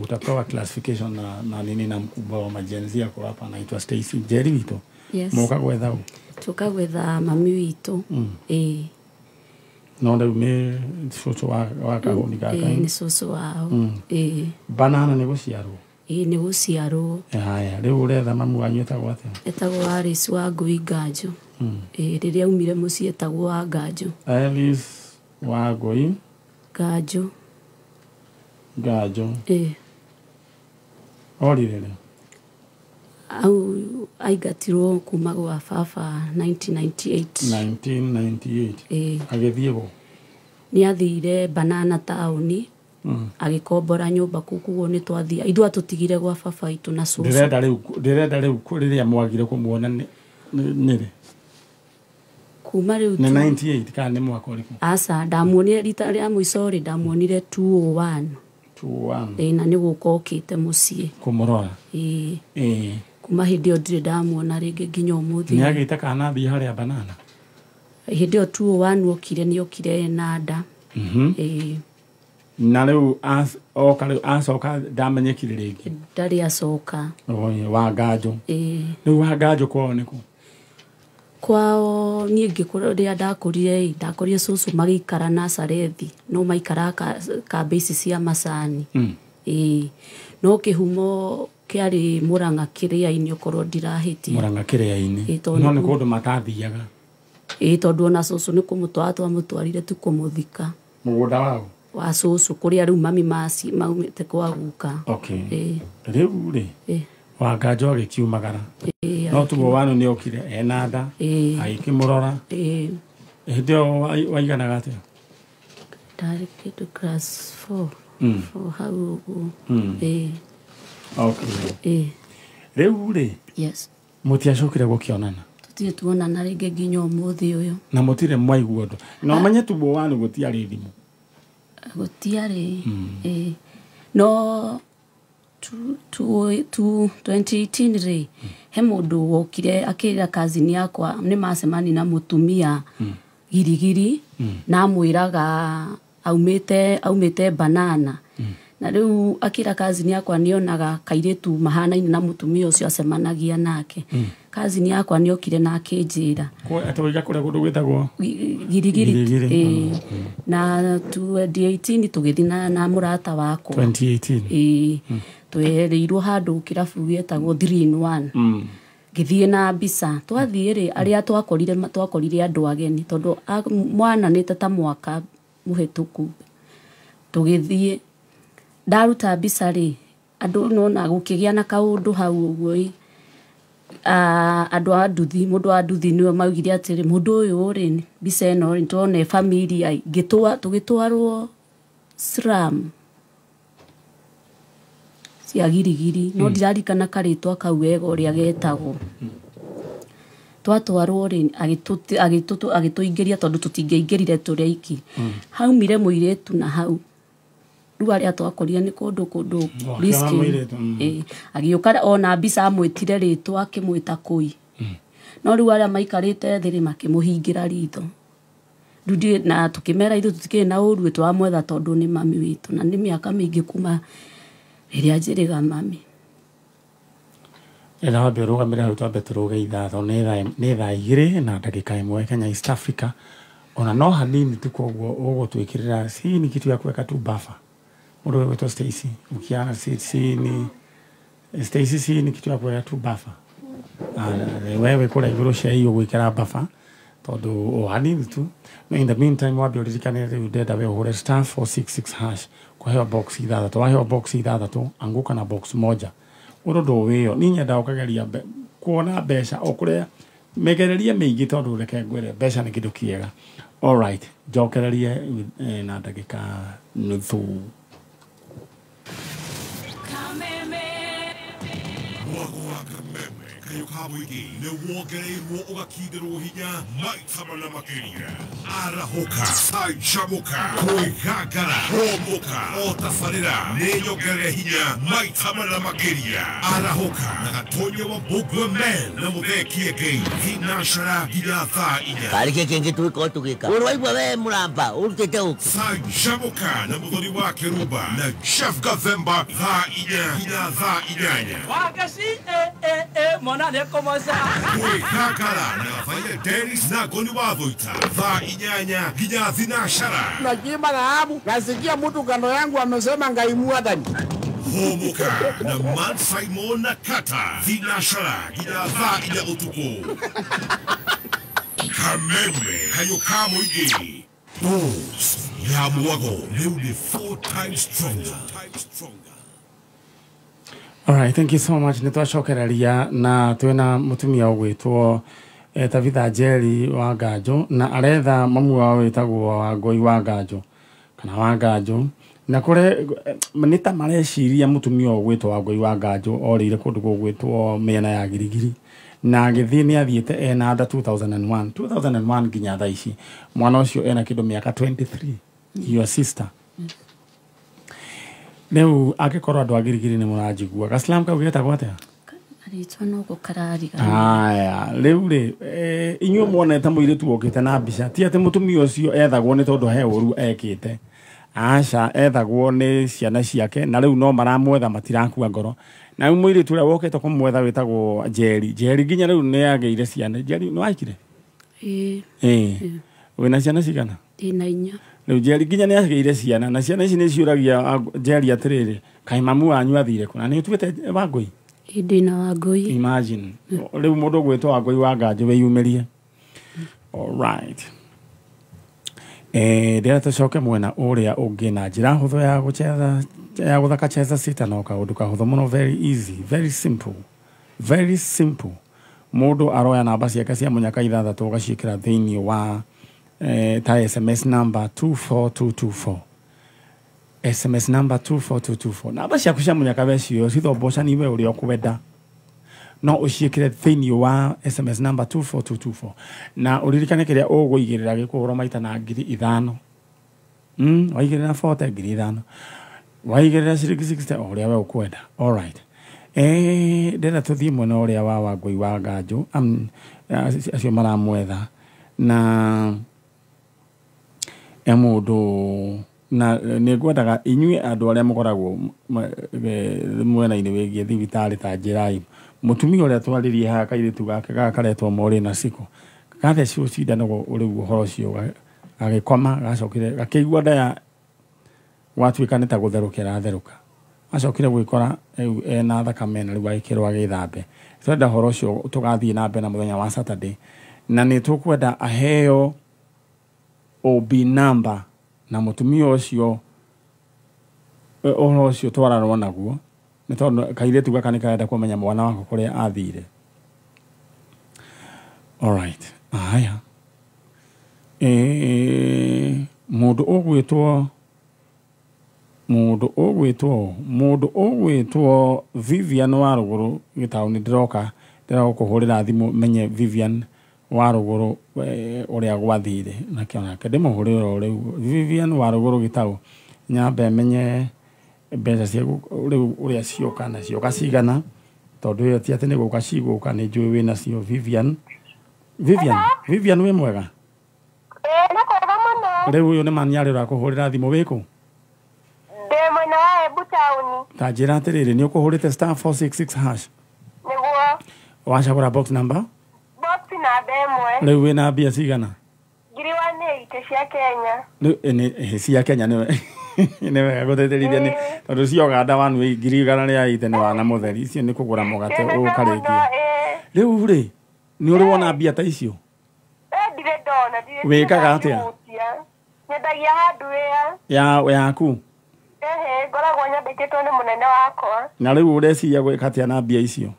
Utapewa classification na nini na mkubwa wa ma-Gen Z ako hapa anaitwa Stacy. Njeri witũ. Yes. Moka gwetha ũ? Tũka gwetha mami witũ. Ĩĩ. No rĩu nĩ cũcũ wa kahũni gaka. Ĩĩ, nĩ cũcũ wao. Ĩĩ. Banana nĩ gũciarwo? Ĩĩ, nĩ gũciarwo. Haya, rĩu ũretha mamu wanyu etagwo atĩa? Etagwo Alice wa Ngui Nganjo. Ĩĩ, rĩrĩa aumire mũciĩ etagwo wa Nganjo. Alice wa Ngui Nganjo. Nganjo. Ĩĩ. Orire rĩ? Au aingatirwo kuma gwa baba 1998. 1998. Ĩĩ. Agĩthiĩ kũ? Nĩ athire Banana taũni. Agĩkombora nyũmba kũu, koguo nĩ twathia. Ithuĩ atũtigire gwa baba witũ na cũcũ. Ndĩrenda rĩu rĩrĩa mwagire kũmuona nĩ rĩ? Kuma rĩu Nĩ 98 kana nĩ mwaka ũrĩkũ? Aca, ndamuonire rita rĩa mũico rĩ, ndamuonire 201. 201. Ĩĩ, na nĩ gũka okĩte mũciĩ. Kũmũrora? Ĩĩ. Ĩĩ. Kuma hĩndĩ ĩyo ndirĩ ndamuona rĩngĩ nginya ũmũthĩ. Nĩ agĩte kana athiĩ harĩa Banana? Hĩndĩ ĩyo 201 okire, nĩ okire na nda. Ĩĩ. Na rĩu oka rĩu acoka ndamenyekire rĩngĩ. Ndarĩ acoka. Oi, wa Nganjo. Ĩĩ. Rĩu wa Nganjo kwao nĩ kũ? Kwao niĩ ngĩkũra rĩrĩa ndakũrire ĩ, ndakorire cũcũ magĩikara Nazarethi, no maikaraga kambĩ ici cia macani. Ĩĩ. No kĩhumo kĩarĩ Mũrang'a kĩrĩa-inĩ okorwo ndirahĩtia. Mũrang'a kĩrĩa-inĩ. Ĩĩ, tondũ No nĩ nĩkuo kũndũ matathiaga. Ĩĩ tondũ ona cũcũ nĩ kũmũtwara twamũtwarire tu kũmũthika. Mũgũnda wao? Wa cũcũ kũrĩa rĩu mami maumĩte kwa guka. Okay. Ĩĩ. Rĩu rĩ Wanganjũ agĩkiumagara. No tuo wanu nĩ okire ena nda. Agĩkĩmũrora. Hĩndĩ ĩyo waiganaga atĩa? Ndarĩ kĩndũ class 4. 4 hau ũguo. Okay. Rĩu rĩ. Yes. Mũtiacokire gũkĩonana? Tũtirĩ tuonana rĩngĩ nginya ũmũthĩ ũyũ. Na mũtirĩ mwaigua ũndũ. Na ũmenye tuo wanu gũtiarĩ thimũ. Gũtiarĩ. No 2018 rĩ he mũndũ wokire akĩra kazini yakwa nĩ macemani na mũtumia girigiri na amwĩraga aumĩte banana. Na rĩu akĩra kazini yakwa nĩonaga kairĩtu mahanaine na mũtumia ũcio acemanagia nake. Kazini yakwa nĩokire na akĩnjĩra. Atũiga kũrĩa kũndũ gwĩtagwo Girigiri. Na 2018 tũgĩthiĩ na mũrata wakwa. 2018. Twereirwo handũ kĩrabu gĩetagwo 3 in 1. Ngĩthiĩ na mbica. Twathiĩ rĩ arĩa twakorire andũ ageni tondũ mwananĩte ta mwaka mũhĩtũku. Tũgĩthiĩ ndaruta mbica rĩ andũ nona gũkĩgĩa na kaũndũ hau ũguo ĩ. Andũ a nduthi mũndũ wa nduthi nĩwe maugire atĩrĩ mũndũ ũyũ rĩ mbica ĩno rĩ tuone familia tũgĩtwarwo slum cia girigiri no ndirarikana karĩtwa kau wega ũrĩa getagwo. Twatwarwo rĩ agĩtũingĩria tondũ tũtingĩaingĩrire tũrĩ aiki. Haumire mũirĩtu na hau rĩu arĩa twakorire nĩ kũndũ risky. Agĩũka ona mbica amwĩtire rĩtwa akĩmwĩta Kũi. No rĩu arĩa maikarĩte thĩ rĩ makĩmũhingĩra ritho. Rĩu na tũkĩmera ithuĩ tũtikĩrĩ na ũru twamwetha tondũ nĩ mami witũ na nĩ mĩaka mĩingĩ kuma rĩrĩa njĩrĩga mami. Ĩra wambe ũrũgamĩre hau twambe tũrũge ithaa tondũ nĩ thaa 2 na ndagĩka 1 Kenya East Africa. Ona no hanini tu koguo ũgũtwĩkĩrĩra si ni kitu ya kuweka tu buffer. Mũndũ ũgwĩtwo Stacy ukiana si ni Stacy si ni kitu ya kuweka tu buffer. Wewe kũrĩa igũrũ cia iyo gwĩkĩra buffer tondũ o hanini tu. No in the meantime wambe ũririkane rĩu ndenda we ũhũre *466# kũheo box ithathatũ. Waheo box ithathatũ anguka na box moja. Ũndũ wĩyo niĩ nyendaga ũkageria kuona mbeca o kũrĩa mĩgererie mĩingĩ tondũ reke ngwĩre mbeca nĩ kĩndũ kĩega. All right, njokererie na ndagĩka nuthu. Nĩ wongereirwo ũgakindĩrwo hinya maita mana makĩria. Arahũka, canjamũka, kwĩgangara, hũmũka, o tabarĩra nĩ nyongerere hinya maita mana makĩria. Arahũka na Gatonye wa Mbũgue Men na Mũthee Kĩengei thinacara nginya thaa 4. Karĩ kĩ kĩngĩ tũgĩkorwo tũgĩka? Ũrwaigua we mũramba ũrutĩte ũkĩ? Canjamũka na Mũthoni wa Kĩrumba na Chef Gathemba thaa 4 nginya thaa 8. Wagaci mona nĩ kũmoca. Kwĩgangara na Gabaia Dennis na Ngoni wa Thũita thaa 8 nginya thinacara. Nachimba dhahabu, nasikia mtu kando yangu amesema Ngai mwathani. Hũmũka na Man Simon na Kata thinacara nginya thaa 4 ũtukũ. Kameme kayũ ka mũingĩ. Boost ya mwago rĩu nĩ 4 times stronger. All right, thank you so much. Nĩ twacokereria na twĩna mũtumia ũgwĩtwo Tabitha Njeri wa Nganjũ na aretha mamu wao wĩtagwo Wangũi wa Nganjũ kana wa Nganjũ na kũrĩ nĩ ta mareciria mũtumia ũgwĩtwo Wangũi wa Nganjũ orĩire kũndũ gũgwĩtwo mĩena ya Girigiri na agĩthiĩ nĩ athiĩte ena nda 2001 nginya thaa ici. Mwana ũcio ena kĩndũ mĩaka 23, your sister. Rĩu angĩkorwo andũ a Girigiri nĩ mũranjigua gaslam kau getagwo atĩa? Arĩtwa no gũkarariga. Aya, rĩu rĩ inyuĩ muonete mũirĩtu wokĩte na mbica ti atĩ mũtumia ũcio ethagwo nĩ tondũ he ũru ekĩte. Aca, ethagwo nĩ ciana ciake na rĩu no maramwetha matirakua ngoro. Na rĩu mũirĩtu ũrĩa wokĩte kũmwetha wĩtagwo Njeri. Njeri nginya rĩu nĩ agĩire ciana. Njeri nĩ waikire? Ĩĩ. Ĩĩ. Wĩna ciana cigana? Ndĩna 4. Rĩu Njeri nginya nĩ agĩire ciana na ciana ici nĩ ciũragia Njeri atĩrĩrĩ, kaĩ mamu wanyu athire kũ? Na nĩ ũtuĩte Wangũi? Ĩĩ, ndĩna Wangũi. Imagine. Rĩu mũndũ ũgwĩtwo Wangũi wa Nganjũ wĩyumĩrie. Alright. Ndĩrenda tũcoke mwena ũrĩa ũngĩ na njĩra hũthũ ya gũchetha ya gũthaka cheza sita no kaũndũ kahũthũ mũno, very easy, very simple, very simple. Mũndũ aroya namba ciake cia mũnyaka ithathatũ ũgaciĩkĩra thĩinĩ wa ta SMS number 24224, SMS number 24224. Namba ciaku cia mũnyaka wecio cithombocani we ũrĩa ũkwenda, no ũciĩkĩre thĩinĩ wa SMS number 24224 na ũririkane kĩrĩa ũgũigĩrĩra gĩkũhũrwo maita na 5,000. Waigĩrĩra 40 5,000, waigĩrĩra ciringi 60 o ũrĩa we ũkwenda. Alright. Ndĩrenda tũthiĩ mwena ũrĩa wa Wangũi wa Nganjũ, acio maramwetha na mũndũ, na nĩ ngwendaga inyuĩ andũ arĩa mũkoragwo mwena-inĩ wĩgiĩ thibitarĩ ta njĩrai mũtumia ũrĩa twarĩrie haha kairĩtu gake gaka karetwo Morĩ na Ciko gathecirwo cindano rĩu ũhoro ũcio gagĩkoma, gacokire gakĩigua nda gwatuĩka nĩ ta gũtherũka ĩratherũka, acokire gwĩkora rĩu ena thakame na rĩu agĩkĩrwo agĩthambe. Twenda ũhoro ũcio tũgathiĩ na mbere na mũthenya wa Saturday, na nĩ tũkwenda aheo OB number na mũtumia ũcio ũhoro ũcio twararwo naguo nĩ tondũ kairĩtu gaka nĩ karenda kũmenya mwana wako kũrĩa athire. Alright. Haya. Mũndũ ũgwĩtwo Vivian wa Rũgũrũ gĩtaũni, ndĩroka ndĩragũkũhũrĩra thimũ menye Vivian wa Rũgũrũ ũrĩa gwathire, nakĩo nake ndĩmũhũrĩre o rĩu Vivian wa Rũgũrũ gĩtaũ, nyambe menye mbeca cia rĩu ũrĩa cioka na cioka cigana, tondũ ĩyo ti atĩ nĩ gũka cigũka, nĩ njũĩ wĩna cio. Vivian, Vivian wĩ mwega? Nĩ kwega mũno. Rĩu ũyũ nĩ Maniarĩ ũrakũhũrĩra thimũ, wĩkũ? Ndĩ mwena wa Embu taũni. Ta njĩra atĩrĩrĩ, nĩ ũkũhũrĩte star 466 hash? Nĩguo. Wacagũra box number? Box namba 1. Rĩu wĩna mbia cigana? 180 cia Kenya. Rĩu nĩ cia Kenya nĩwe nĩ wega gũtĩtĩrithia nĩ tondũ cia Uganda wanwe 180 nĩ wana mũtheri, icio nĩ kũgũra mũgate ũkarĩkia. Rĩu rĩ nĩ ũrĩ wona mbia ta icio? Ndirĩ ndona, ndirĩ. Wĩkaga atĩa? Nyendagia hardware. Ya yaku? Ehe, ngoragwo nyandĩkĩtwo nĩ mũnene wakwa. Na rĩu ũreciria gwĩka atĩa na mbia icio?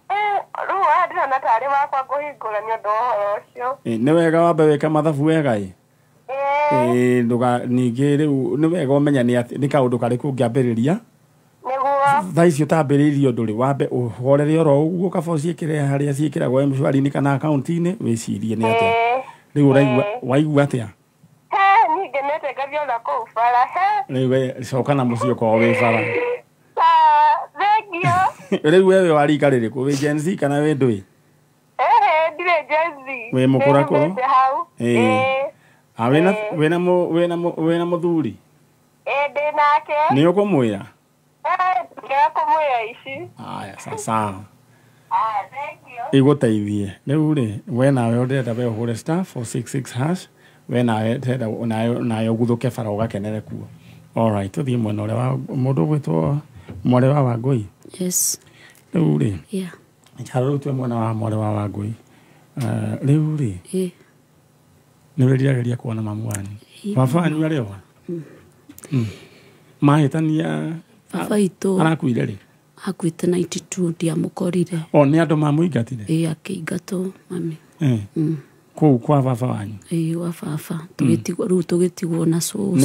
Rĩu haha ndĩrona tarĩ wakwa ngũhingũra nĩ ũndũ wa ũhoro ũcio. Nĩ wega wambe wĩke mathabu wega ĩ. Ndũga ningĩ rĩu nĩ wega ũmenye nĩ kaũndũ karĩkũ ũngĩambĩrĩria. Nĩguo. Thaa icio ũtambĩrĩirie ũndũ rĩ, wambe ũhorere oro ũguo kaba ũciĩkĩre harĩa ciĩkĩragwo M-Shwari-inĩ kana akaunti-inĩ, wĩcirie nĩ atĩa. Rĩu ũraigua waigua atĩa? Niĩ ngenete ngathiĩ ona kũu bara. Rĩu we coka na mũciĩ ũkorwo wĩ bara. Sawa, thengiũ. Rĩu we wĩ wa rika rĩrĩkũ? Wĩ Gen Z kana wĩ ndũĩ? Ehe, ndirĩ Gen Z. Wĩ mũkũrakũrũ? Hau. Wĩna mũthuri? Ndĩ nake. Nĩ ũkũmwĩra? Ndĩra kũmwĩra ici. Aya, sawa. Thengiũ. Igũteithie. Rĩu rĩ, we nawe ũrenda we ũhũre star 466 hash, we nawe ndĩrenda nawe ũguthũke bara ũgakenere kuo. Alright, tũthiĩ mwena ũrĩa wa mũndũ ũgwĩtwo mwarĩ wa Wangũi. Yes. Rĩu rĩ, Yeah. njara rĩu twĩ mwena wa mwarĩ wa Wangũi. Rĩu rĩ, nĩ wĩriragĩria kuona mamu wanyu? Baba wanyu arĩ o? Mahĩtania Baba witũ arakuire rĩ? Akuĩte 92, ndiamũkorire. O nĩ andũ mamũingatire? Ĩĩ, akĩingatwo mami. Kũu kwa baba wanyu? Ĩĩ, gwa baba. Tũgĩtigwo rĩu tũgĩtigwo na cũcũ.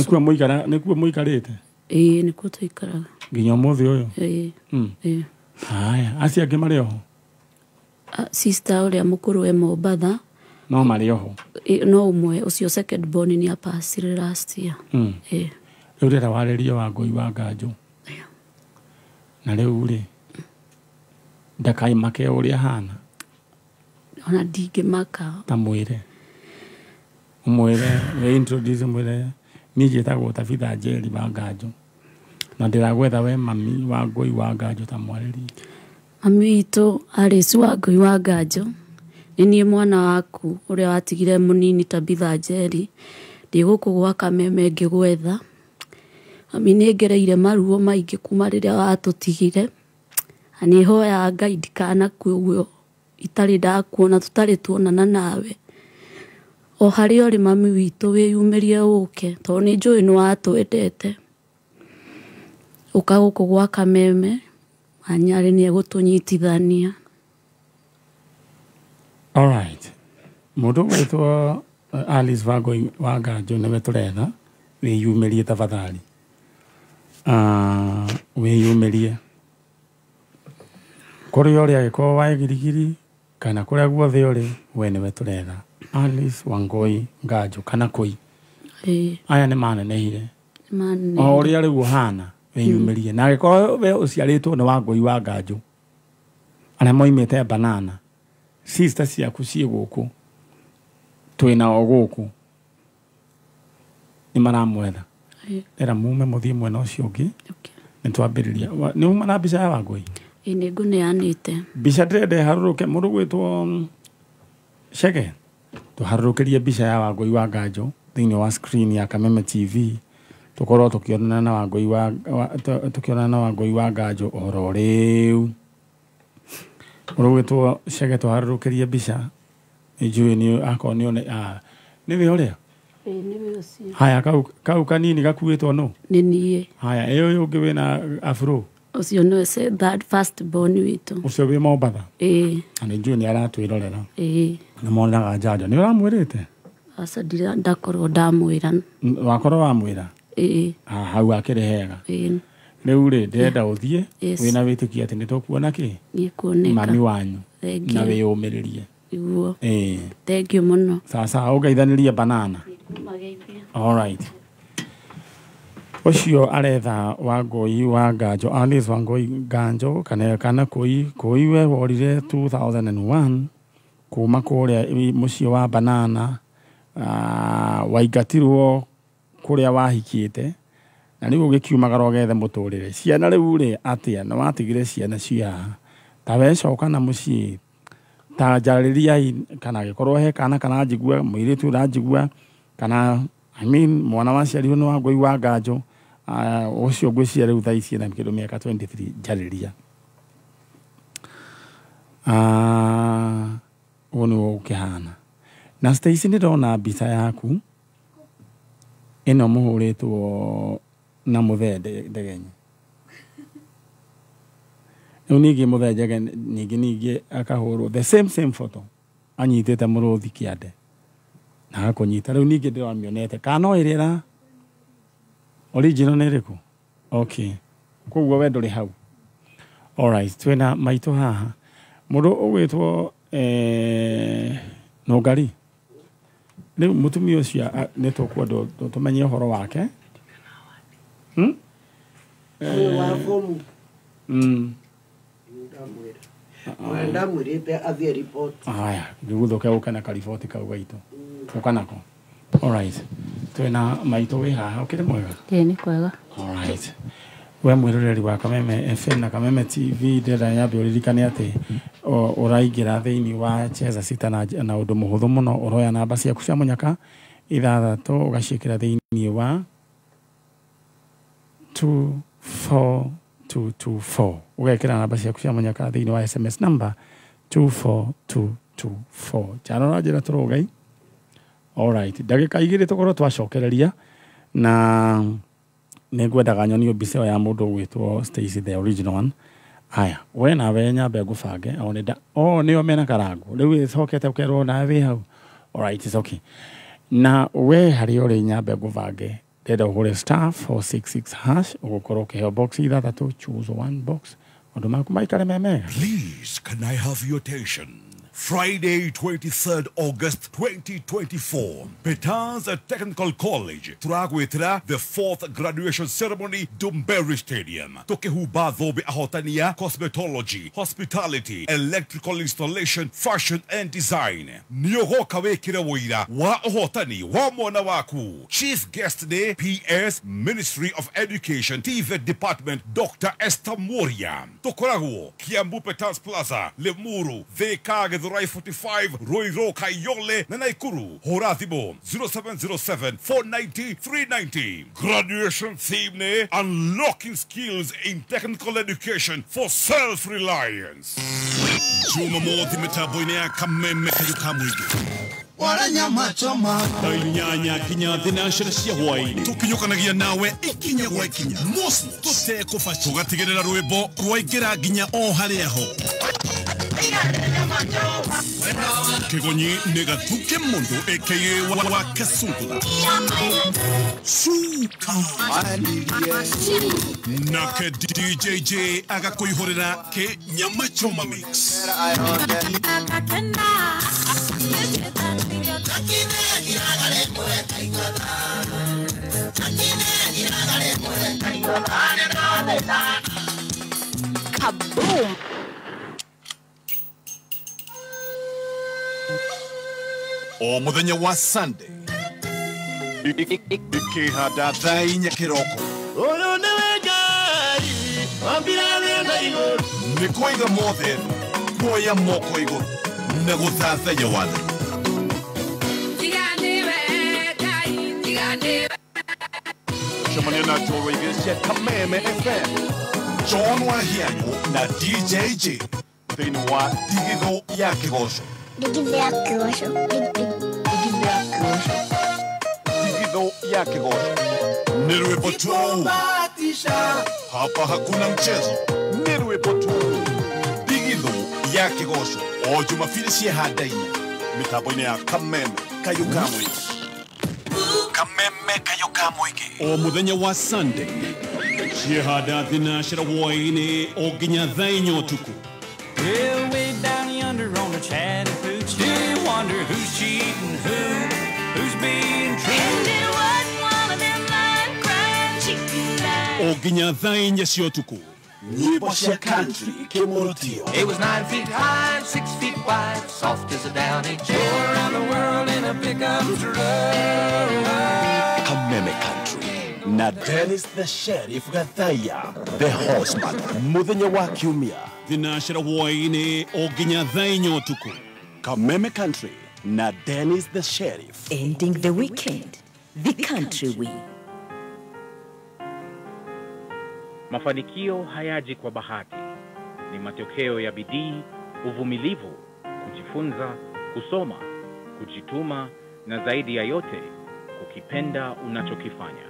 Nĩkuo mũikarĩte? Ĩĩ, nĩkuo tũikaraga. Nginya ũmũthĩ ũyũ? Ĩĩ. Ĩĩ. Haya, acio angĩ marĩ oho? Sister ũrĩa mũkũrũ e Mombatha. No marĩ oho? No ũmwe, ũcio second born nĩ apacire last year. Ĩĩ. Rĩu ndĩrenda warĩrie Wangũi wa Nganjũ. Na rĩu rĩ, ndakaimake ũrĩa ahana. Ona ndingĩmaka. Ta mwĩre. Ũmwĩre, wĩ introduce mwĩre, niĩ njĩtagwo Tabitha Njeri wa Nganjũ. Na ndĩragwetha we mami Wangũi wa Nganjũ ta mwarĩrie. Mami witũ Alice Wangũi wa Nganjũ, nĩ niĩ mwana waku ũrĩa watigire mũnini Tabitha Njeri, ndĩ gũkũ gwa Kameme ngĩgwetha. Mami nĩ ngereire maruo maingĩ kuma rĩrĩa watũtigire, na nĩ hoyaga Ngai ndikanakue ũguo itarĩ ndakuona, tũtarĩ tuonana nawe. O harĩa ũrĩ mami witũ wĩyumĩrie ũke, tondũ nĩ njũĩ nĩ watwendete. Ũka gũkũ gwa Kameme, Wanyarĩ nĩ egũtũnyitithania. All right. Mũndũ ũgwĩtwo Alice Wangũi wa Nganjũ nĩwe tũretha, wĩyumĩrie tafadhali. Wĩyumĩrie kũrĩa ũrĩ, angĩkorwo wa Girigiri kana kũrĩa guothe ũrĩ, we nĩwe tũretha. Alice Wangũi Nganjũ kana Kũi. Aya nĩ manenehire. O ũrĩa rĩu ũhana wĩyumĩrie, na angĩkorwo we ũciarĩtwo nĩ Wangũi wa Nganjũ, arĩa moimĩte Banana, sister ciaku ciĩ gũkũ, twĩna o gũkũ, nĩ maramwetha. Era mume mũthiĩ mwena ũcio ũngĩ, nĩ twambĩrĩria. Nĩ uma na mbica ya Wangũi? Ĩĩ nĩ ngũneanĩte. Mbica ndĩrenda ĩharũrũke, mũndũ gwĩtwo Chege, tũharũrũkĩrie mbica ya Wangũi wa Nganjũ thĩinĩ wa screen ya Kameme TV, tũkorwo tũkĩonana na Wangũi wa tũkĩonana na Wangũi wa Nganjũ oro rĩu. Mũndũ gwĩtwo Chege, tũharũrũkĩrie mbica. Nĩ njũĩ nĩ akorwo nĩ one nĩwe ũrĩa? Ĩĩ nĩwe ũcio. Haya, kau kanini gakuĩtwo nũ? Nĩ niĩ. Haya, ĩ ũyũ ũngĩ wĩna afro? Ũcio nĩwe third first born witũ. Ũcio wĩ Mombatha? Ĩĩ. Na nĩ njũĩ nĩ aratwĩrorera. Ĩĩ. Nĩ monaga njanjo. Nĩ ũramwĩrĩte? Aca ndakorwo ndamwĩra. Wakorwo wamwĩra? Ĩĩ. Hau akĩrĩ hega. Ĩĩ. Rĩu rĩ, ndĩrenda ũthiĩ wĩna wĩtĩkio atĩ nĩ tũkuona kĩ? Nĩkuoneka. Mami wanyu. Na wĩyũmĩrĩrie. Nĩguo. Ĩĩ. Thank you mũno. Sasa ũngeithanĩrie Banana. All right. Ũcio aretha Wangũi wa Nganjũ, Alice Wangũi Nganjũ kana Kũi. Kũi we worire 2001 kuma kũrĩa mũciĩ wa Banana, waingatirwo kũrĩa wahikĩte, na rĩu ũgĩkiumagara ũgethe mũtũrĩre. Ciana rĩu rĩ atĩa, nĩ watigire ciana cia ta wecoka na mũciĩ, ta njarĩriai, kana angĩkorwo he kana karanjigua, mũirĩtu ũranjigua, kana I mean mwana waciarirwo nĩ Wangũi wa Nganjũ, ũcio ngwĩciria rĩu thaa ici ena kĩndũ mĩaka 23, njarĩria. Ũguo nĩguo gũkĩhana. Na Stacy nĩ ndona mbica yaku ĩno mũhũrĩtwo na mũthee Ndegenyi. Rĩu ningĩ mũthee Njege ningĩ akahũrwo the same photo, anyitĩte mũrũthi kĩande na agakũnyita. Rĩu ningĩ ndĩramĩonete, kana no ĩrĩa ĩra original nĩ ĩrĩkũ? Okay, koguo we ndũrĩ hau. Alright, twĩna maitũ haha, mũndũ ũgwĩtwo Nũngari. Rĩu mũtumia ũcio nĩ tũkwenda tũmenye ũhoro wake. Ndamwĩrĩte athiĩ report. Haya, ngĩgũthũke ũke na kariboti kau gaitũ. Ũka nako. Alright. Twĩna maitũ wĩ haha, ũkĩrĩ mwega? Ĩĩ nĩ kwega. Alright. We mwĩroreri wa Kameme FM na Kameme TV, ndĩrenda nyambe ũririkane atĩ ũraingĩra thĩinĩ wa Cheza Sita na ũndũ mũhũthũ mũno, ũroya namba ciaku cia mũnyaka 6 ũgaciĩkĩra thĩinĩ wa 24224, ũgekĩra namba ciaku cia mũnyaka thĩinĩ wa SMS number 24224. Njano njĩra tũrũgai. Alright, ndagĩka 2 tũkorwo twacokereria, na nĩ ngwendaga nyonio mbica ya mũndũ ũgwĩtwo Stacy the original one. Aya, we nawe nyambe ngũbange, o nĩ o nĩo mena karango rĩu ĩcokete ũkerwo nawe wĩ hau. Alright, it's okay. Na we harĩa ũrĩ nyambe ngũbange, ndĩrenda ũhũre *466# ũgũkorwo ũkĩheo box 6, choose one box, maũndũ maku maikare me mega. Please, can I have your attention? Friday, 23rd August 2024, Petans Technical College, Turagwetera, the 4th graduation ceremony, Dumberi Stadium. Tokehuba Thobe Ahotania, Cosmetology, Hospitality, Electrical Installation, Fashion and Design. Nyogoka wekira woira, wa ohotani, wa mwana waku. Chief Guest Day, PS, Ministry of Education, TVET Department, Dr. Esther Moria. Tokorago, Kiambu Petans Plaza, Lemuru, Thika Githurai 45, Ruiru, Kayole, na Nakuru. Hũra thimũ 0707 490 390. Graduation theme ne Unlocking Skills in Technical Education for Self-Reliance. Jumamothi mĩtambo-inĩ ya Kameme Kayũ ka Mũingĩ. Wala nyama choma. Tainyanya kinya thinacera cia hwaini tukinyukanagia nawe ikinya gwa ikinya mosmo tutekubaca tugatigirira rwimbo rwaingira nginya o haria ho Kigonyi nĩ gatuke mũndũ aka wa Kasungula Suka nake DJJ agakũihũrĩra kĩ nyama choma mix. Kaboom! O muthenya wa Sunday ikihanda thaa inya kiroko Uyu niwe Ngai wambire na iguru ni kwiga mothe kuoya moko iguru na guthathaiya watho. Cemania na njorua igĩrĩ cia Kameme FM, John Wahianyũ na DJJ thĩinĩ wa Ndigithũ ya Kĩgoco. Ndigithũ ya Kĩgoco. Ndigithũ ya Kĩgoco ni rwĩmbo tu, hapa hakuna mchezo, ni rwĩmbo tu. Ndigithũ ya Kĩgoco o Jumapili cia handa-inĩ mĩtambo-inĩ ya Kameme Kayũ ka Mũingĩ. Kameme Kayũ ka Mũingĩ o muthenya wa Sunday ciehanda thinacera hwaĩ-inĩ o nginya thaa inya ũtukũ. Well, way down yonder on the Chattahoochee, do you wonder who's cheating who, who's being true? And it wasn't one of them lying, crying, cheating lies. O nginya thaa inya cia ũtukũ nyĩmbo cia country kĩmũrutio. It was 9 feet high, 6 feet wide, soft as a downy chair. Around the world in a pickup truck. Kameme Country na Dennis the Sheriff Gathaya the Horseman muthenya wa kiumia thinacera hwaĩ-inĩ o nginya thaa inya ũtukũ. Kameme Country na Dennis the Sheriff. Ending the weekend the country way. Mafanikio hayaji kwa bahati, ni matokeo ya bidii, uvumilivu, kujifunza, kusoma, kujituma na zaidi ya yote kukipenda unachokifanya.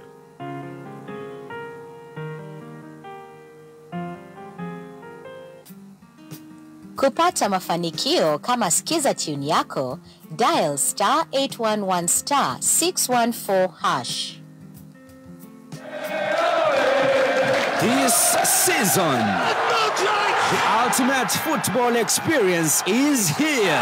Kupata mafanikio kama Skiza tune yako, dial star 811 star 614 hash. This season, the ultimate football experience is here.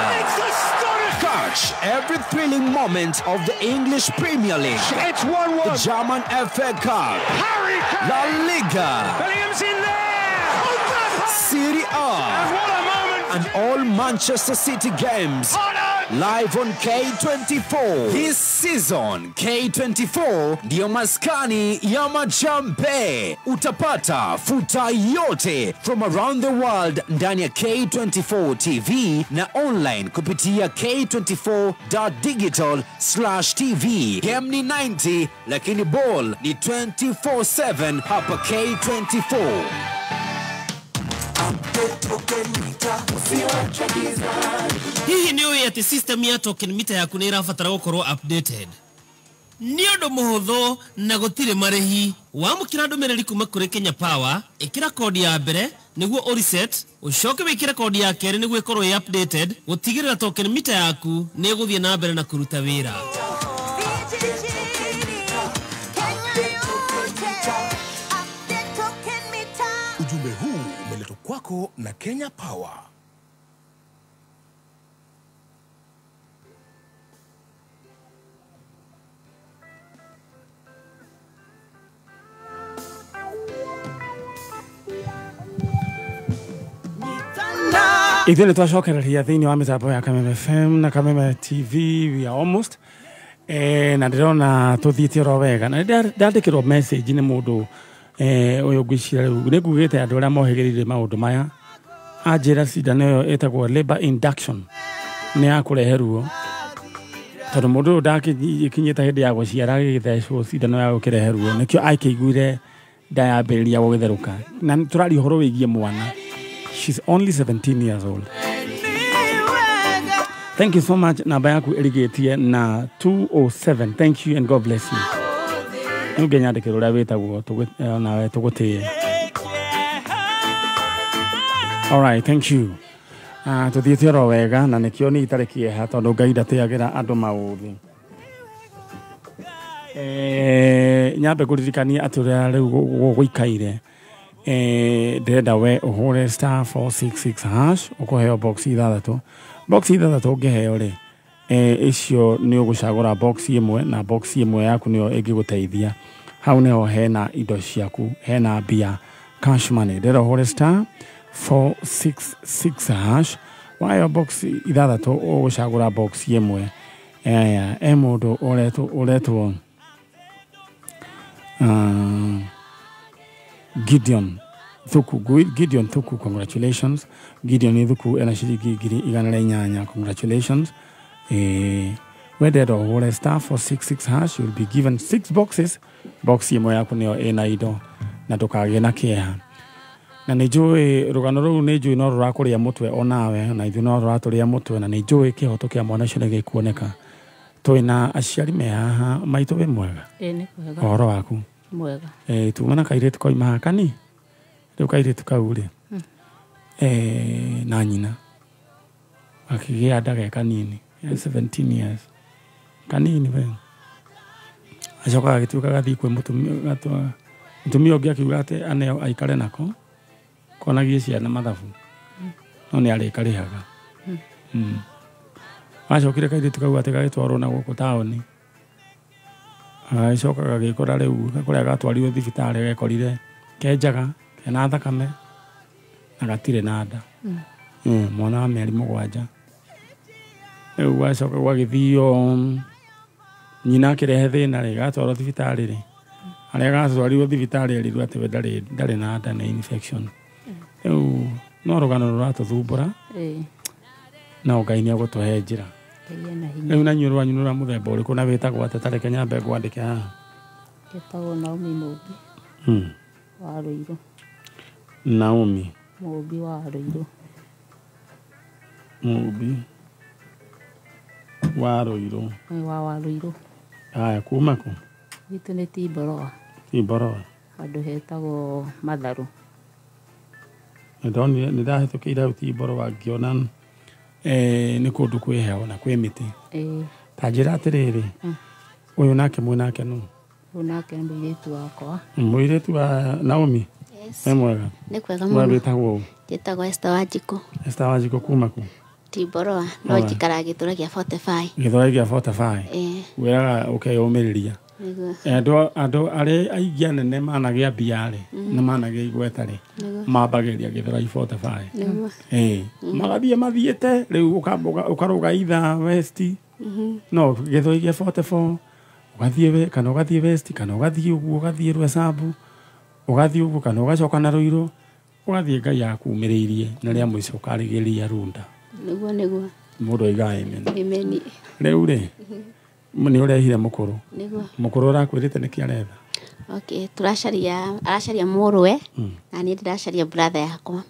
Catch every thrilling moment of the English Premier League. It's 1-1. The German FA Cup, Harry Kane, La Liga, Williams in there, Serie A, and what a moment, and all Manchester City games. Live on K24. This season, K24 ndiyo maskani ya majambe. Utapata futa yote from around the world ndani ya K24 TV na online kupitia k24.digital/tv. Game ni 90 lakini ball ni 24/7 hapa K24. Hihi nĩ ũĩ atĩ system ya token meter yaku nĩ ĩrabatara gũkorwo updated? Nĩ ũndũ mũhũthũ na gũtirĩ marĩhi. Wamũkĩra ndũmĩrĩri kuma kũrĩ Kenya Power, ĩkĩra kodi ya mbere nĩguo ũreset, ũcoke wĩkĩre kodi ya kerĩ nĩguo ĩkorwo ĩ updated, gũtigĩrĩra token meter yaku nĩ ĩgũthiĩ na mbere na kũruta wĩra. Ujumbe huu umeletwa kwako na Kenya Power. Ithuĩ nĩ twacokereria thĩinĩ wa mĩtambo ya Kameme FM na Kameme TV, we are almost na ndĩrona tũthiĩte oro wega na ndandĩkĩrwo message nĩ mũndũ ũyũ ngwĩciria rĩu nĩ ngugĩte andũ arĩa mohĩgĩrĩire maũndũ maya anjĩra cindano ĩyo ĩtagwo labor induction nĩ ya kũrehe ruo tondũ mũndũ ũyũ ndakinyĩte hĩndĩ ya gũciara agĩgĩthecwo cindano ya gũkĩrehe ruo nĩkĩo akĩiguire nda yambĩrĩria gũgĩtherũka na tũraria ũhoro wĩgiĩ mwana. She's only 17 years old. Thank you so much. Namba yaku ĩrigĩtie na 207. Thank you and God bless you. Nĩ ũngĩnyandĩkĩra ũrĩa wĩtagwo nawe tũgũtĩe. All right, thank you. Tuthiĩte oro wega na nĩkĩo niĩ itarĩ kĩeha tondũ Ngai ndatĩagĩra andũ maũthĩ. Nyambe ngũririkanie atĩ ũrĩa rĩu gũikaire, ndĩrenda we ũhũre star 466 hash ũkũheo box ithathatũ. Box ithathatũ ũngĩheo rĩ, icio nĩ ũgũcagũra box ĩmwe na box ĩmwe yaku nĩyo ĩngĩgũteithia. Hau nĩho hena indo ciaku, hena mbia, cash money. Ndĩrenda ũhũre star 466 hash wayo box ithathatũ ũgũcagũra box ĩmwe. Mũndũ ũretwo Gideon Thuku. Gideon Thuku, congratulations. Gideon Thuku ena ciringi 108,000. Congratulations. Wendera ũhũre star 466 hash, you'll be given 6 boxes. Box ĩmwe yaku nĩyo ĩna indo na ndũkagĩe na kĩeha. Na nĩ njũĩ rũgano rũu nĩ njũĩ no rũrakũrĩa mũtwe onawe, na ithuĩ no rũratũrĩa mũtwe, na nĩ njũĩ kĩhoto kĩa mwana ũcio nĩ gĩkuoneka. Twĩna aciari me haha maitũ. Wĩ mwega? Ĩĩ nĩ kwega. Ũhoro waku? Mwega. Tuma na kairĩtu koima haha kani rĩu kairĩtu kau rĩ, na nyina akĩgĩa nda ge kanini, 17 years kanini we. Acoka agĩtuĩka gathiĩ kwĩ mũtumia ũngĩ akiuga atĩ aneo aikare nako konagie ciana mathabu, no nĩ arĩkarĩhaga. Acokire kairĩtu kau atĩ gagĩtwarwo na gũkũ taũni, agĩcoka gagĩkora rĩu kũrĩa gatwarirwo thibitarĩ gekorire kenjaga kena thakame na gatirĩ na nda. Mwana wa mĩeri 7. Rĩu gwacoka gwagĩthio nyina akĩrehe thĩna rĩ, gatwarwo thibitarĩ rĩ, harĩa gatwarirwo thibitarĩ erirwo atĩ we ndarĩ na nda, nĩ infection. Rĩu no rũgano rũratũthumbũra, no Ngai nĩ egũtũhe njĩra. Rĩu na inyuĩ rwanyu nĩ rwa mũthemba ũrĩkũ na wĩtagwo atĩa? Ta reke nyambe ngwandĩke haha. Njĩtagwo Naomi Mũmbi wa Rũirũ. Naomi Mũmbi wa Rũirũ. Mũmbi wa Rũirũ. Wa Rũirũ. Haya, kuma kũ? Gwitũ nĩ Timboroa. Timboroa. Handũ hetagwo Matharũ. Nĩ ndahĩtũkĩire hau Timboroa ngĩona nĩ kũndũ kwĩ heho na kwĩ mĩtĩ. Ta njĩra atĩrĩrĩ, ũyũ nake mwĩ nake nũ? Ũyũ nake nĩ mũirĩtu wakwa. Mũirĩtu wa Naomi? Yes. Nĩ mwega? Nĩ kwega mũno. We wĩtagwo ũ? Njĩtagwo Esther Wanjikũ. Esther Wanjikũ kuma kũ? Timboroa, no njikaraga Gĩthũrai gĩa 45. Gĩthũrai gĩa 45? Wĩraga ũkeyũmĩrĩria. Andũ arĩa aingĩ anene managĩa mbia rĩ, na managĩa igweta rĩ, mambagĩrĩria Gĩthũrai 45. Magathiĩ mathiĩte rĩu ũkarũga itha west, no Gĩthũrai gĩa 44 ũgathiĩ kana ũgathiĩ west, kana ũgathiĩ ũguo ũgathiĩ Rwesambu, ũgathiĩ ũguo kana ũgacoka na Rũirũ, ũgathiĩ Ngai akumĩrĩirie na rĩa mũico ũkarigĩrĩria Runda. Nĩguo nĩguo. Mũndũ aigaga amen. Amen. Rĩu rĩ, nĩ ũrehire mũkũrũ. Nĩguo. Mũkũrũ ũrakwĩrĩte nĩkĩ aretha? Okay, tũracaria, aracaria mũrũwe na niĩ ndĩracaria brother yakwa.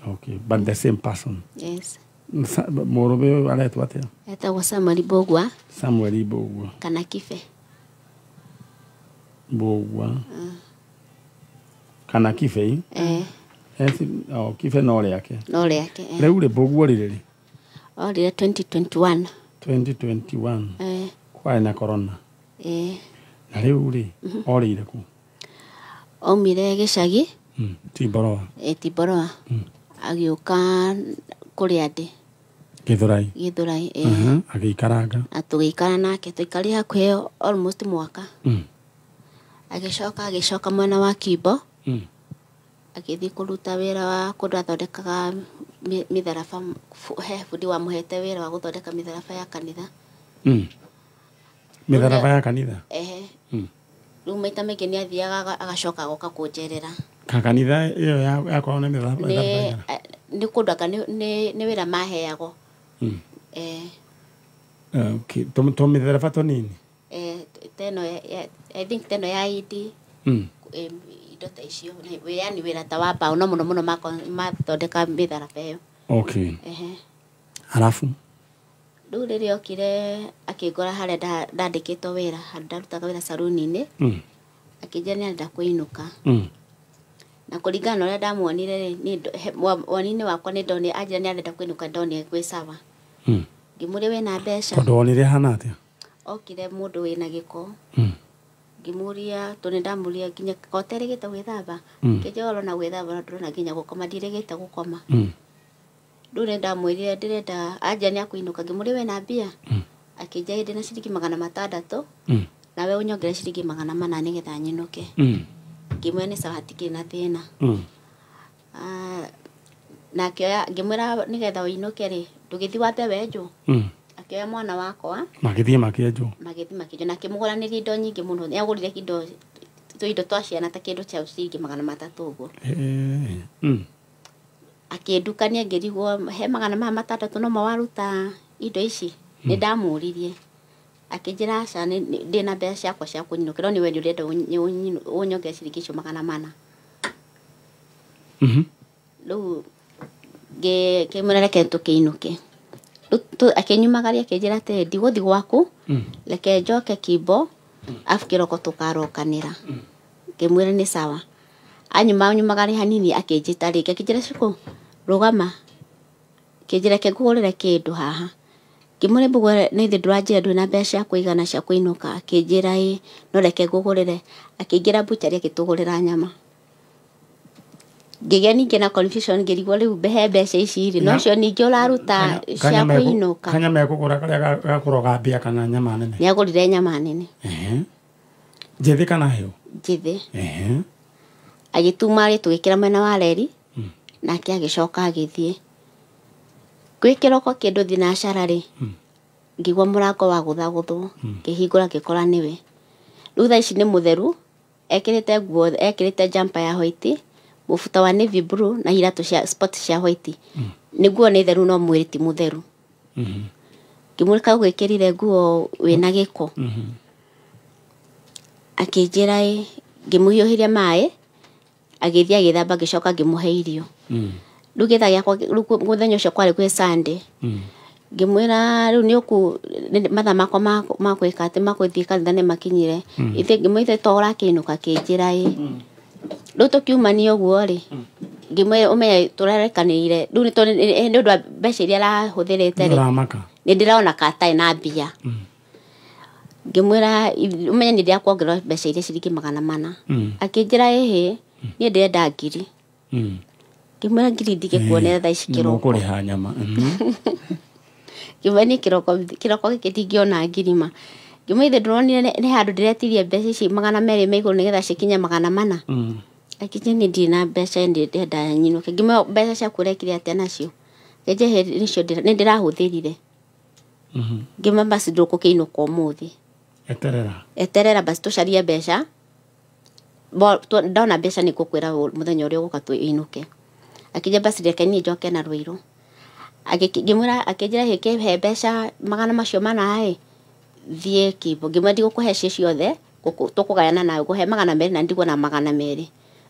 Okay, but the same person. Yes. Mũrũwe ũyũ aretwo atĩa? Etagwo Samuel Mbũgua. Samuel Mbũgua. Kana Kibe. Mbũgua. Kana Kibe? Kibe no rĩake. No rĩake. Rĩu rĩ, Mbũgua rĩrĩ rĩ? Orire 2021. 2021. Kwarĩ na corona. Na rĩu rĩ, orĩire kũ? Aumire gĩcagi. Timboroa. Timboroa. Agĩũka kũrĩa ndĩ. Gĩthũrai. Gĩthũrai. Agĩikaranga. Na tũgĩikara nake, tũikarire hakuhĩ almost mwaka. Agĩcoka mwena wa Kimbo. Agĩthiĩ kũruta wĩra wa kũndũ athondekaga mĩtharaba, he bundi wamũhete wĩra wa gũthondeka mĩtharaba ya kanitha. Mĩtharaba ya kanitha? Rĩu maita maingĩ nĩ athiaga agacoka agoka kũnjerera. Ka kanitha ĩyo yakoragwo na mĩtharaba? Nĩ kũndũ anga nĩ wĩra maheagwo. Okay, tũmĩtharaba tũnini? Teno I think teno ya ID. Indo ta icio, yani wĩra ta wa mbaũ, no mũno mũno mathondeka mĩtharaba ĩyo. Okay. Halafu? Rĩu rĩrĩa okire akĩngora harĩa ndandĩkĩtwo wĩra, handũ ndarutaga wĩra saruni-inĩ, akĩnjĩra nĩ arenda kũinũka. Na kũringana na ũrĩa ndamuonire rĩ, woni-inĩ wakwa nĩ ndonire anjĩra nĩ arenda kũinũka, ndonire gwĩ sawa. Ngĩmũria wĩna mbeca. Tondũ wonire ahana atĩa? Okire mũndũ wĩna gĩko. Ngĩmũria tondũ nĩ ndamũria nginya ko ũterĩgĩte gwĩthamba. Akĩnjĩra ũrona gwĩthamba no ndĩrona nginya gũkoma ndirĩgĩte gũkoma. Rĩu nĩ ndamwĩrire ndĩrenda anjĩra nĩ akũinũka, ngĩmũria wĩna mbia? Akĩnjĩra ndĩna ciringi 600 nawe ũnyongerere ciringi 400 nĩgetha nyinũke. Ngĩmwĩra nĩ sawa hatikĩrĩ na thĩna. Na akĩoya ngĩmwĩra nĩgetha ũinũke rĩ, ndũgĩthiĩ wambe wenjwo. Akĩoya mwana wakwa magĩthiĩ makĩenjwo, na akĩmũgũranĩria indo nyingĩ mũno. Nĩ agũrire indo tũindo twa ciana ta kĩndũ kĩa ciringi 300 ũguo. Akĩndukania ngĩrigwo he 600 no mo waruta indo ici. Nĩ ndamũririe akĩnjĩra aca ndĩna mbeca ciakwa cia kũnyinũkĩra, no nĩ we ũrenda ũnyongerere ciringi icio 400. Rĩu ngĩmwĩra reke tũkĩinũke. Akĩnyumagaria akĩnjĩra atĩrĩ ndigũthiĩ gwaku, reke njoke Kimbo afu kĩroko tũkarokanĩra. Ngĩmwĩra nĩ sawa. Anyumagaria hanini akĩnjĩta rĩngĩ akĩnjĩra Shiko rũgama, akĩnjĩra reke ngũgũrĩre kĩndũ haha. Ngĩmwĩra mbũgũre nĩ ithe ndũranjĩra ndũrĩ na mbeca cia kũigana cia kũinũka. Akĩnjĩra ĩ no reke ngũgũrĩre. Akĩingĩra butchery akĩtũgũrĩra nyama. Ngĩgĩa ningĩ na confusion ngĩrigwo rĩu he mbeca ici rĩ, no cio ningĩ ũraruta cia kũinũka. Kanyama ekũgũra karĩa gakũroga mbĩa kana nyama nene? Nĩ agũrire nyama nene. Njĩthĩ kana hĩũ? Njĩthĩ. Agĩtuma rĩ tũgĩkĩra mwena wa reri, nake agĩcoka agĩthiĩ. Gwĩ kĩroko kĩndũ thinacara rĩ, ngĩigua mũrango wa gũthagũthwo, ngĩhingũra ngĩkora nĩwe. Rĩu thaa ici nĩ mũtheru, ekĩrĩte nguo, ekĩrĩte jumper ya white, mũbuto wa navy blue na iratũ cia sport cia white. Nĩ nguo nĩ theru no mwĩrĩ ti mũtheru. Ngĩmwĩra kaĩ ũgwĩkĩrire nguo wĩna gĩko. Akĩnjĩra ĩ, ngĩmũhiũhĩria maĩ, agĩthiĩ agĩthamba ngĩcoka ngĩmũhe irio. Rĩu gĩthaa gĩakwa rĩu mũthenya ũcio kwarĩ gwĩ Sunday. Ngĩmwĩra rĩu nĩ ũkũ mathaa makwa ma gwĩka atĩ ma gũthiĩ kanitha nĩ makinyire. Ithe ngĩmwĩra to ũrakĩinũka akĩnjĩra ĩ. Rĩu tũkiumania ũguo rĩ, ngĩmwĩra ũmenye tũrarekanĩire rĩu nĩ ũndũ wa mbeca iria arahũthĩrĩte rĩ, nĩ ndĩrona ka atarĩ na mbia. Ngĩmwĩra ũmenye nĩ ndĩrakuongerera mbeca iria ciringi 400. Akĩnjĩra ĩhĩ niĩ ndĩrenda 1000. Ngĩmwĩra 1000 ndingĩkuonera thaa ici kĩroko. Nĩũkũrĩha nyama. Ngĩmwĩra niĩ kĩroko gĩkĩ ndingĩona 1000 ma. Ngĩmwĩra ithe ndũronire nĩ handũ ndĩretirie mbeca ici 200 ma igũrũ nĩgetha cikinye 400. Akĩnjĩra niĩ ndirĩ na mbeca ndĩrenda nyinũke. Ngĩmwĩra mbeca ciaku ũrekire atĩa nacio? Akĩnjĩra nĩcio nĩ ndĩrahũthĩrire. Ngĩmwĩra basi ndũgũkĩinũka ũmũthĩ. Eterera basi tũcarie mbeca. Ndona mbeca nĩ ngũkwĩra mũthenya ũrĩa ũgũka tũinũke. Akĩnjĩra basi reke niĩ njoke na Rũirũ. Ngĩmwĩra akĩnjĩra he mbeca 400 ĩ thiĩ Kimbo. Ngĩmwĩra ndigũkũhe ciĩ ciothe, tũkũgayana nawe, ngũhe 200 na ndigwo na 200.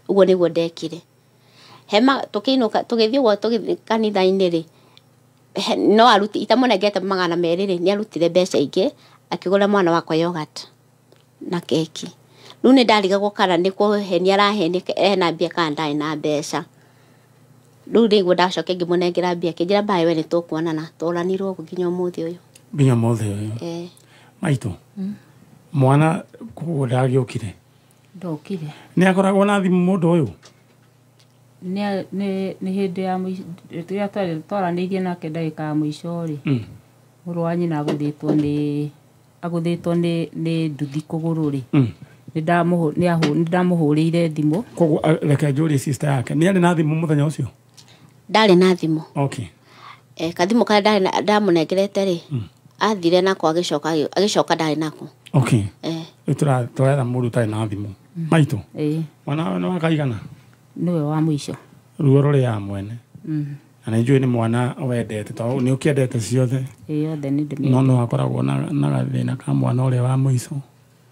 Ũguo nĩguo ndekire. Tũkĩinũka tũgĩthiĩ ũguo tũgĩthiĩ kanitha-inĩ rĩ, no aruti itamũnengete 200 rĩ, nĩ arutire mbeca ingĩ akĩgũra mwana wakwa yogurt na keki. Rĩu nĩ ndarigagwo kana nĩ kũhenia arahenia ena mbia kana ndarĩ na mbeca. Rĩu nĩguo ndacoka ngĩmũnengera mbia akĩnjĩra mbae we nĩ tũkuonana. Tũranirwo ũguo nginya ũmũthĩ ũyũ. Nginya ũmũthĩ ũyũ. Maitũ, mwana koguo ndagĩũkire? Ndokire. Nĩ akoragwo na thimũ mũndũ ũyũ? Nĩ hĩndĩ ya rĩrĩa twaranĩirie nake ndagĩka ya mũico rĩ, mũrũ wa nyina agũthĩtwo nĩ nduthi kũgũrũ rĩ, nĩ ndamũhũrĩire thimũ. Koguo reke njũrie sister yake, nĩ arĩ na thimũ mũthenya ũcio? Ndarĩ na thimũ. Okay. Kathimũ karĩa ndamũnengerete rĩ, athire nako agĩcoka ndarĩ nako. Okay. Rĩu tũretha mũndũ ũtarĩ na thimũ. Maitũ, mwana wawe nĩ wakaigana? Nĩwe wa mũico. Ruo rũrĩ ya mwene. Na nĩ njũĩ nĩ mwana wendete tondũ nĩ ũkĩendete ciothe. Ĩĩ othe nĩ ndĩmendete. No no akoragwo na gathĩna ka mwana ũrĩa wa mũico.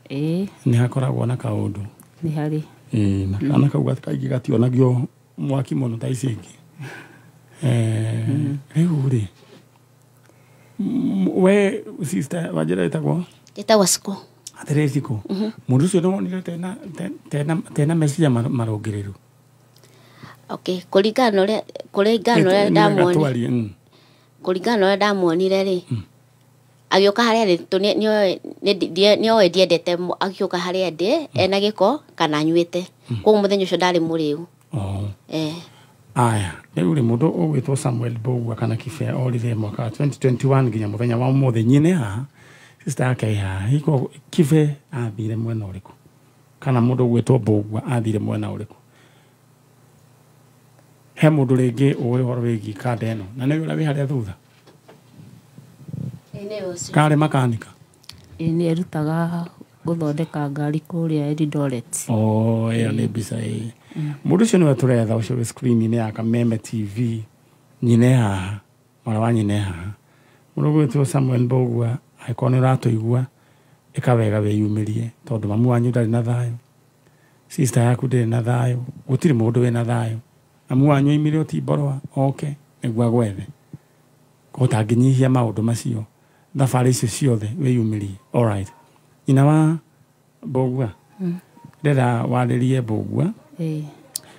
Ĩĩ. Nĩ hakoragwo na kaũndũ. Nĩ harĩ. Ĩĩ na kana kau kaingĩ gationagio mwaki mũno ta ici ingĩ. Rĩu rĩ, We sister wajira ĩtagwo? Ĩtagwo Cikũ. Atĩrĩrĩ Cikũ, mũndũ ũcio nĩwonire tena meciria marũngĩrĩru? Okay, kũringana na ũrĩa ndamuonire. Kũringana na ũrĩa ndamuonire rĩ, agĩũka harĩa ndĩ nĩoĩ ndiendete agĩũka harĩa ndĩ ena gĩko kana anyuĩte. Koguo mũthenya ũcio ndarĩ mũrĩu. Aya, rĩu rĩ mũndũ ũgwĩtwo Samuel Mbugua kana Kibe orire mwaka wa 2021 nginya mũthenya wa ũmũthĩ nyine haha sister yake haha hiko Kibe athire mwena ũrĩkũ kana mũndũ ũgwĩtwo Mbugua athire mwena ũrĩkũ? He mũndũ rĩngĩ ũĩ ũhoro wĩgiĩ kanda ĩno na nĩwe ũrĩa wĩ harĩa thutha? Karĩ makanika? Ĩĩ nĩ erutaga gũthondeka ngari kũrĩa Eldoret. Oh, ĩyo nĩ mbica ĩĩ. Mũndũ ũcio nĩwe tũretha ũcio wĩ screen-inĩ ya Kameme TV nyine haha, mwana wa nyine haha. Mũndũ ũgwĩtwo Samuel Mbugua angĩkorwo nĩ ũratũigua ĩka wega wĩyumĩrie tondũ mamu wanyu ndarĩ na thayũ, sister yaku ndĩrĩ na thayũ, gũtirĩ mũndũ wĩna thayũ. Mamu wanyu aimire Otimborwa oke nĩguo agwethe. Koguo ũtangĩnyihia maũndũ macio thabarĩ icio ciothe wĩyumĩrie. Alright. Nyina wa Mbugua ndĩrenda warĩrie Mbugua.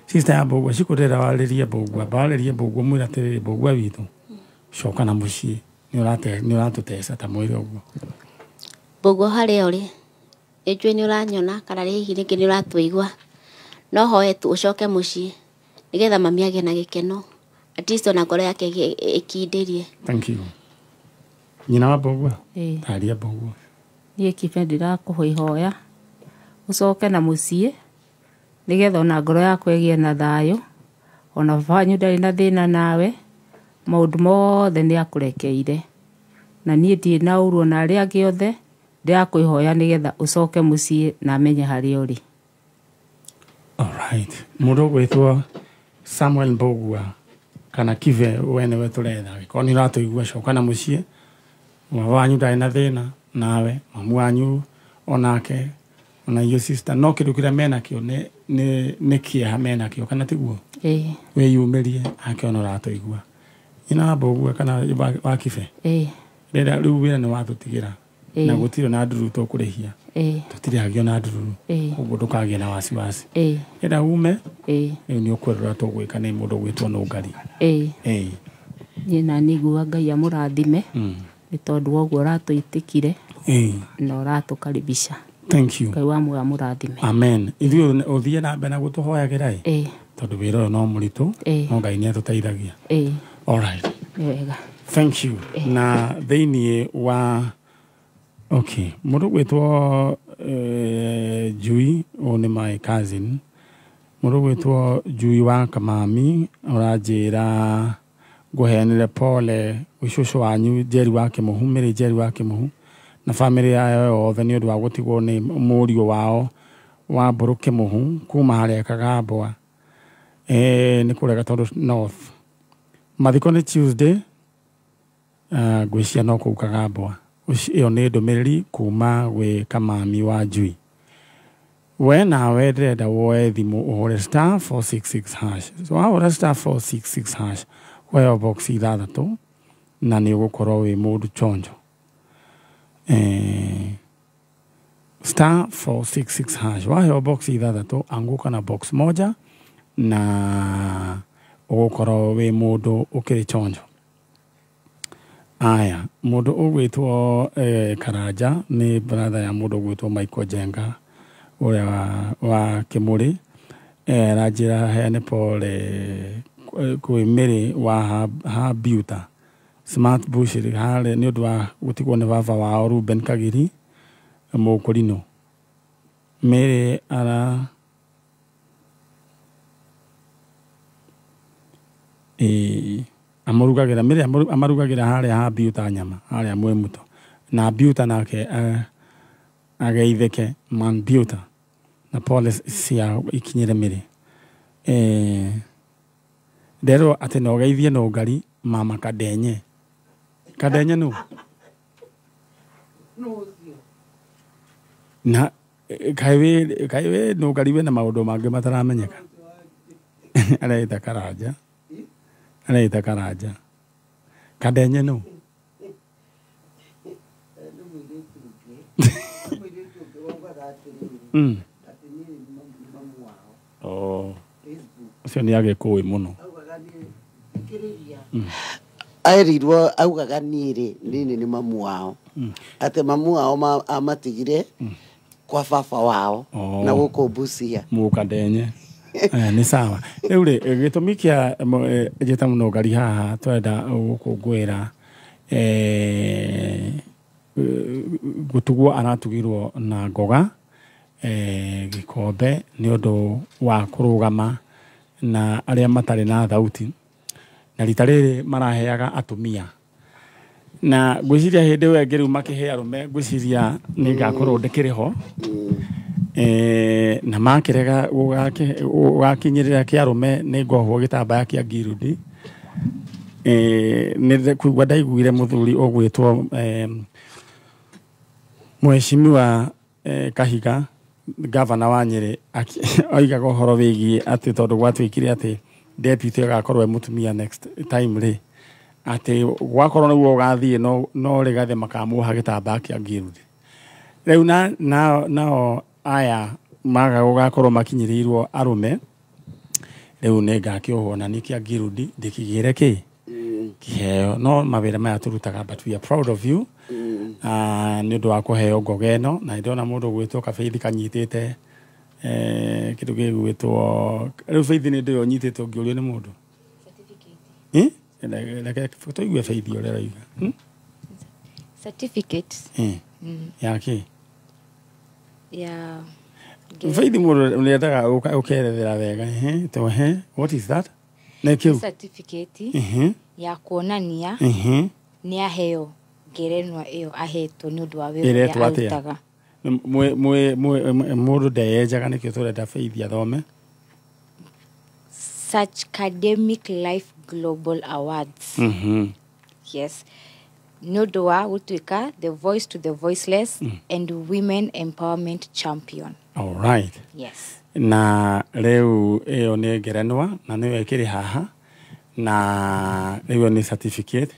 Sister ya Mbugua Cikũ ndĩrenda warĩrie Mbugua, warĩrie Mbugua mwĩre atĩrĩrĩ Mbugua witũ coka na mũciĩ nĩ ũratũteca ta mwĩre ũguo. Mbugua harĩa ũrĩ nĩnjũĩ nĩ ũranyona kana hihi rĩngĩ nĩ ũratũigua, no hoe tu ũcoke mũciĩ nĩgetha mami agĩe na gĩkeno at least ona ngoro yake ĩkindĩrie. Thank you. Nyina wa Mbugua taria Mbugua. Niĩ Kibe ndĩrakũhe ihoya ũcoke na mũciĩ nĩgetha ona ngoro yaku ĩgĩe na thayũ, ona baba wanyu ndarĩ na thĩna nawe, maũndũ mothe nĩ akũrekeire na niĩ ndirĩ na ũru ona arĩa angĩ othe, ndĩrakũihoya nĩgetha ũcoke mũciĩ na amenye harĩa ũrĩ. Alright. Mũndũ ũgwĩtwo Samuel Mbugua kana Kibe we nĩwe tũretha angĩkorwo nĩ ũratũigua coka na mũciĩ, baba wanyu ndarĩ na thĩna nawe, mamu wanyu onake ona your sister no kĩndũ kĩrĩa menakĩo nĩ kĩeha menakĩo kana tiguo? Ĩĩ. Wĩyumĩrie akĩona ũratũigua. Nyina wa Mbugua kana wa Kibe? Ĩĩ. Rĩrĩa rĩu wĩra nĩ watũtigĩra na gũtirĩ na ndururu tũkũrĩhia, tũtirĩhagio na ndururu, koguo ndũkagĩe na wasiwasi. Rĩrĩa ume rĩu nĩ ũkwĩrora tũgwĩka nĩ mũndũ ũgwĩtwo Nũngari. Ĩĩ. Niĩ na niĩ nguga Ngai amũrathime nĩ tondũ wa ũguo ũratũĩtĩkire na ũratũkaribisha. Thank you. Ngai wa muoyo amũrathime. Amen. Ithuĩ ũthiĩ na mbere na gũtũhoyagĩra ĩ tondũ wĩra ũyũ no mũritũ no Ngai nĩ atũteithagia. All right. Wega. Thank you. Na thĩiniĩ wa okay, mũndũ ũgwĩtwo Njui, ũyũ nĩ my cousin. Mũndũ ũgwĩtwo Njui wa Kamami ũranjĩra ngũheanĩre pole gwĩ cũcũ wanyu Njeri wa Kĩmũhu, Mary Njeri wa Kĩmũhu na bamĩrĩ yao yothe nĩ ũndũ wa gũtigwo nĩ mũriũ wao wa Mbũrũ Kĩmũhu kuma harĩa Kagambwa nĩ kũrĩa Gatundu North. Mathiko nĩ Tuesday, ngwĩciria no kũu Kagambwa. Ĩyo nĩ ndũmĩrĩri kuma gwĩ Kamami wa Njui. We nawe ndĩrenda woe thimũ ũhũre star 466 hash. So wahũra star 466 hash ũheo box 6 na nĩ ũgũkorwo wĩ mũndũ chonjo. Star 466 hash waheo box 6 anguka na box 1 na ũgũkorwo wĩ mũndũ ũkĩrĩ chonjo. Aya, mũndũ ũgwĩtwo Karanja nĩ brother ya mũndũ ũgwĩtwo Michael Jenga ũrĩa wa Kĩmũrĩ. Aranjĩra heane pole kwĩ Mary wa Habiuta Smart Bush harĩa nĩ ũndũ wa gũtigwo nĩ baba wao Ruben Kagiri Mũkũrinũ. Mary ara amũrugagĩra Mary amarugagĩra harĩa Habiuta nyama harĩa Mwĩmuto na Biuta nake ageithĩke man Biuta na pole cia ikinyĩre Mary. Nderwo atĩ no geithie Nũngari mama Kadenye. Kadenye nũ? Na kaĩ wĩ Nũngari wĩna maũndũ mangĩ mataramenyeka. Areita Karanja. Areita Karanja. Kadenye nũ? Oh, ũcio nĩ agĩkũĩ mũno. Erirwo augaga niĩ rĩ nini nĩ mamu wao, atĩ mamu wao amatigire kwa baba wao na gũkũ Busia. Mũkandenye. Nĩ sawa. Rĩu rĩ, gĩtũmi kĩa njĩta mũno ngari haha tũrenda gũkũngũĩra gũtugwo aratugirwo na ngoga gĩkombe nĩ ũndũ wa kũrũgama na arĩa matarĩ na thauti, na rita rĩrĩ maraheaga atumia, na ngwĩciria hĩndĩ ĩyo ĩngĩ rĩu makĩhe arũme ngwĩciria nĩ ngakorwo ndĩkĩrĩ ho, na makĩrega gũgakinyĩrĩra kĩa arũme nĩ ngohwo gĩtambaya kĩa ngirudi. Nĩ kuigua ndaiguire mũthuri ũgwĩtwo Mheshimiwa Kahiga, gavana wa Nyĩrĩ, oigaga ũhoro wĩgiĩ atĩ tondũ gwatuĩkire atĩ deputy agakorwo e mũtumia next time rĩ, atĩ gwakorwo nĩguo ũgathiĩ no Rigathĩ makamuoha gĩtambaya kĩa ngirudi. Rĩu nao aya maga gũgakorwo makinyĩrĩirwo arũme, rĩu nĩ ngakĩohwo na nĩ kĩa ngirudi ndĩkĩgĩre kĩ kĩheo. No mawĩra maya tũrutaga, but we are proud of you nĩ ũndũ wa kũheo ngoga ĩno. Na ndĩrona mũndũ ũgwĩtwo Kabeithi kanyitĩte kĩndũ gĩgwĩtwo rĩu Beithi nĩ ndĩyo nyitĩte ũngĩũrio nĩ mũndũ reke tũigue Beithi ũrĩa arauga. Certificate ya kĩ? Ya Beithi mũndũ nĩendaga ũkerethera wega. What is that? Nĩ kĩu certificate ya kuonania nĩ aheo ngerenwa ĩyo ahetwo nĩ ũndũ wa wĩra ũrĩa arutaga. Mũndũ ndeyenjaga nĩkĩo tũrenda Faith athome. Such Academic Life Global Awards. Yes. Nĩ ũndũ wa gũtuĩka the voice to the voiceless and women empowerment champion. All right. Yes. Na rĩu ĩyo nĩ ngerenwa na nĩyo ĩkĩrĩ haha, na rĩu nĩ certificate.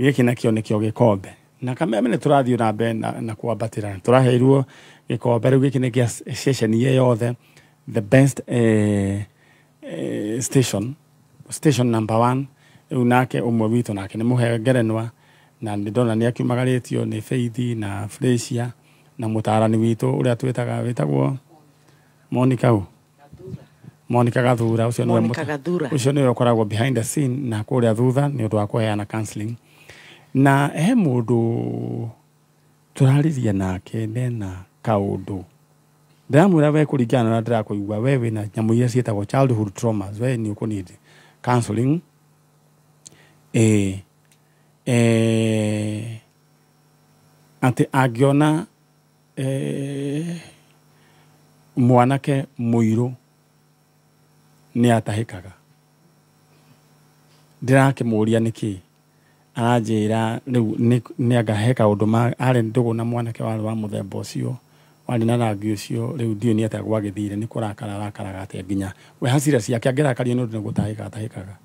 Gĩkĩ nakĩo nĩkĩo gĩkombe. Na kameme nĩ tũrathiĩ na mbere na kwambatĩra, tũraheirwo gĩkombe rĩu gĩkĩ nĩ kĩa ceceni yothe, the best station number 1. Rĩu nake ũmwe witũ nake nĩ mũhe ngerenwa, na nĩ ndona nĩ akiumagarĩtio nĩ Faith na Fresia na mũtaarani witũ ũrĩa twĩtaga wĩtagwo Monica Monica Gathura, ũcio nĩwe ũkoragwo behind the scene na kũrĩa thutha nĩ ũndũ wa kũheana counseling. Na he mũndũ tũraririe nake nena kaũndũ ndĩramwĩra we kũringana na ndĩrakũigua we wĩna nyamũ iria ciĩtagwo childhood traumas, we nĩ ũkũneed counseling. Atĩ angĩona mwanake mũirũ nĩ atahĩkaga. Ndĩrakĩmũria nĩkĩ, aranjĩra rĩu nĩ anga he kaũndũ arĩ ndũgũ na mwanake warĩ wa mũthemba ũcio, warĩ na rangi ũcio, rĩu ndiũĩ nĩ atĩa gwagĩthire, nĩ kũrakara arakaraga atĩa nginya we hasira ciake angĩrakario nĩ ũndũ nĩ gũtahĩka atahĩkaga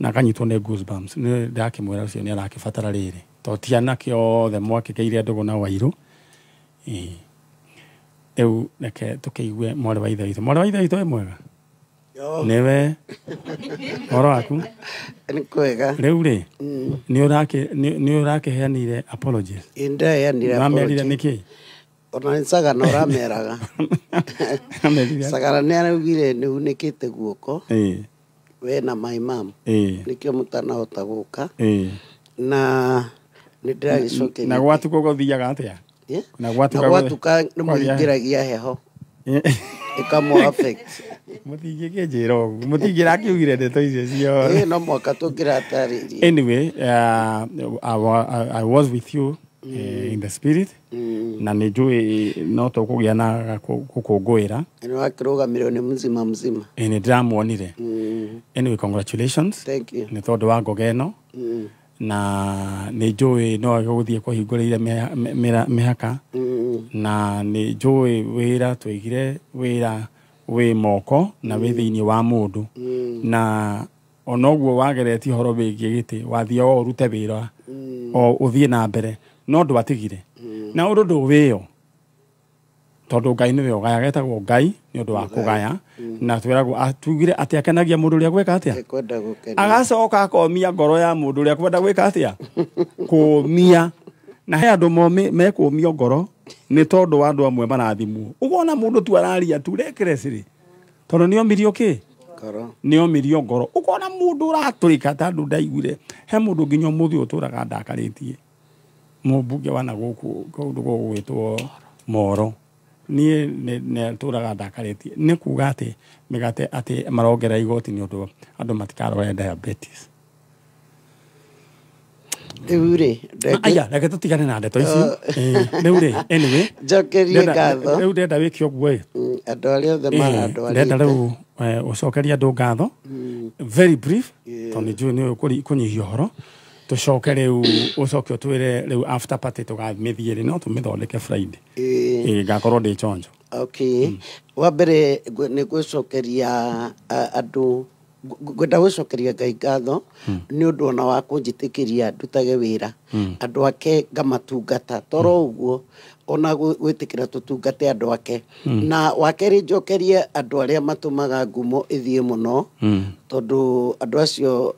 na akanyitwo nĩ goosebumps. Nĩ ndakĩmwĩra ũcio nĩ arakĩbatara rĩrĩ to ti anake othe mwakĩkeire ndũgũ na wairũ. Rĩu reke tũkĩigue mwarĩ wa ithe witũ. Mwarĩ wa ithe witũ wĩ mwega? Nĩwe ũhoro waku? Nĩ kwega. Rĩu rĩ, nĩ ũrakĩheanire apologies? Ndaheanire apologies. Wamerire nĩkĩ? Ona nĩ Sagana ũrameraga. Sagana nĩ araugire nĩ unĩkĩte guoko we na my mom, nĩkĩo mũtanahota gũka, na nĩ ndĩragĩcokeria. Na gwatuka gũthiaga atĩa? Na gwatuka nĩ mũingĩragia heho ĩkamũ affect. Mũtingĩkĩnjĩra ũguo, mũtingĩrakiugire ndeto icio ciothe. No mwaka tũngĩratarĩria. Anyway, I was with you in the spirit, na nĩ njũĩ no tũkũgĩa na gũkũngũĩra. Nĩ wakĩrũgamĩrĩrwo nĩ mzima mzima. Nĩ ndĩramuonire. Anyway, congratulations. Thank you. Nĩ tondũ wa ngoga ĩno, na nĩ njũĩ no gũthiĩ kũhingũrĩire mĩhaka, na nĩ njũĩ wĩra tũigire wĩra wĩ moko na wĩ thĩinĩ wa mũndũ, na onoguo wageretie ũhoro wĩgiĩ gĩtĩ wathiĩ o ũrute wĩra o ũthiĩ na mbere, no ndwatigire. Na ũndũ ndũwĩyo Tondu Ngai niwe ũgayaga, etagwo Ngai nĩ ũndũ wa kũgaya. Na twĩragwo atugire atĩ akenagia mũndũ ũrĩa gwĩka atĩa? Ekwenda gũkenia. Agacoka akomia ngoro ya mũndũ ũrĩa kwenda gwĩka atĩa? Kũmia. Na he andũ mekũmio ngoro nĩ tondũ wa andũ amwe marathimwo. Ũkona mũndũ tu araria tu recklessly. Tondũ nĩomirio kĩ? Ngoro. Nĩomirio ngoro. Ũkona mũndũ ũratũrĩka ta andũ ndaiguire. He mũndũ nginya ũmũthĩ ũtũraga ndakarĩtie. Mũmbunge wa na gũkũ kũndũ gũgwĩtwo Moro. Niĩ nĩ tũraga ndakarĩtie. Nĩ kuga atĩ mĩgate atĩ marongerera igoti nĩ ũndũ andũ matikarware diabetes. Rĩu rĩ, Aya, reke tũtigane na ndeto icio. Rĩu rĩ, anyway, njokerie ngatho. Rĩu ndĩrenda wĩke ũguo ĩ. Andũ arĩa othe marandwarĩte. Ndĩrenda rĩu ũcokerie andũ ngatho. Very brief, tondũ nĩ njũĩ nĩ ũĩ kũnyihia ũhoro. Tũcoke rĩu ũcoke ũtwĩre rĩu after party tũgamĩthiĩ rĩ, no tũmĩthondeke Friday. Ngakorwo ndĩ chonjo. Okay. Wa mbere nĩ gwĩcokeria andũ, ngwenda gwĩcokeria Ngai ngatho nĩ ũndũ ona wa kũnjĩtĩkĩria ndutage wĩra andũ ake ngamatungata toro ũguo ona gwĩtĩkĩra tũtungate andũ ake. Na wa kerĩ njokerie andũ arĩa matũmaga ngumo ĩthiĩ mũno tondũ andũ acio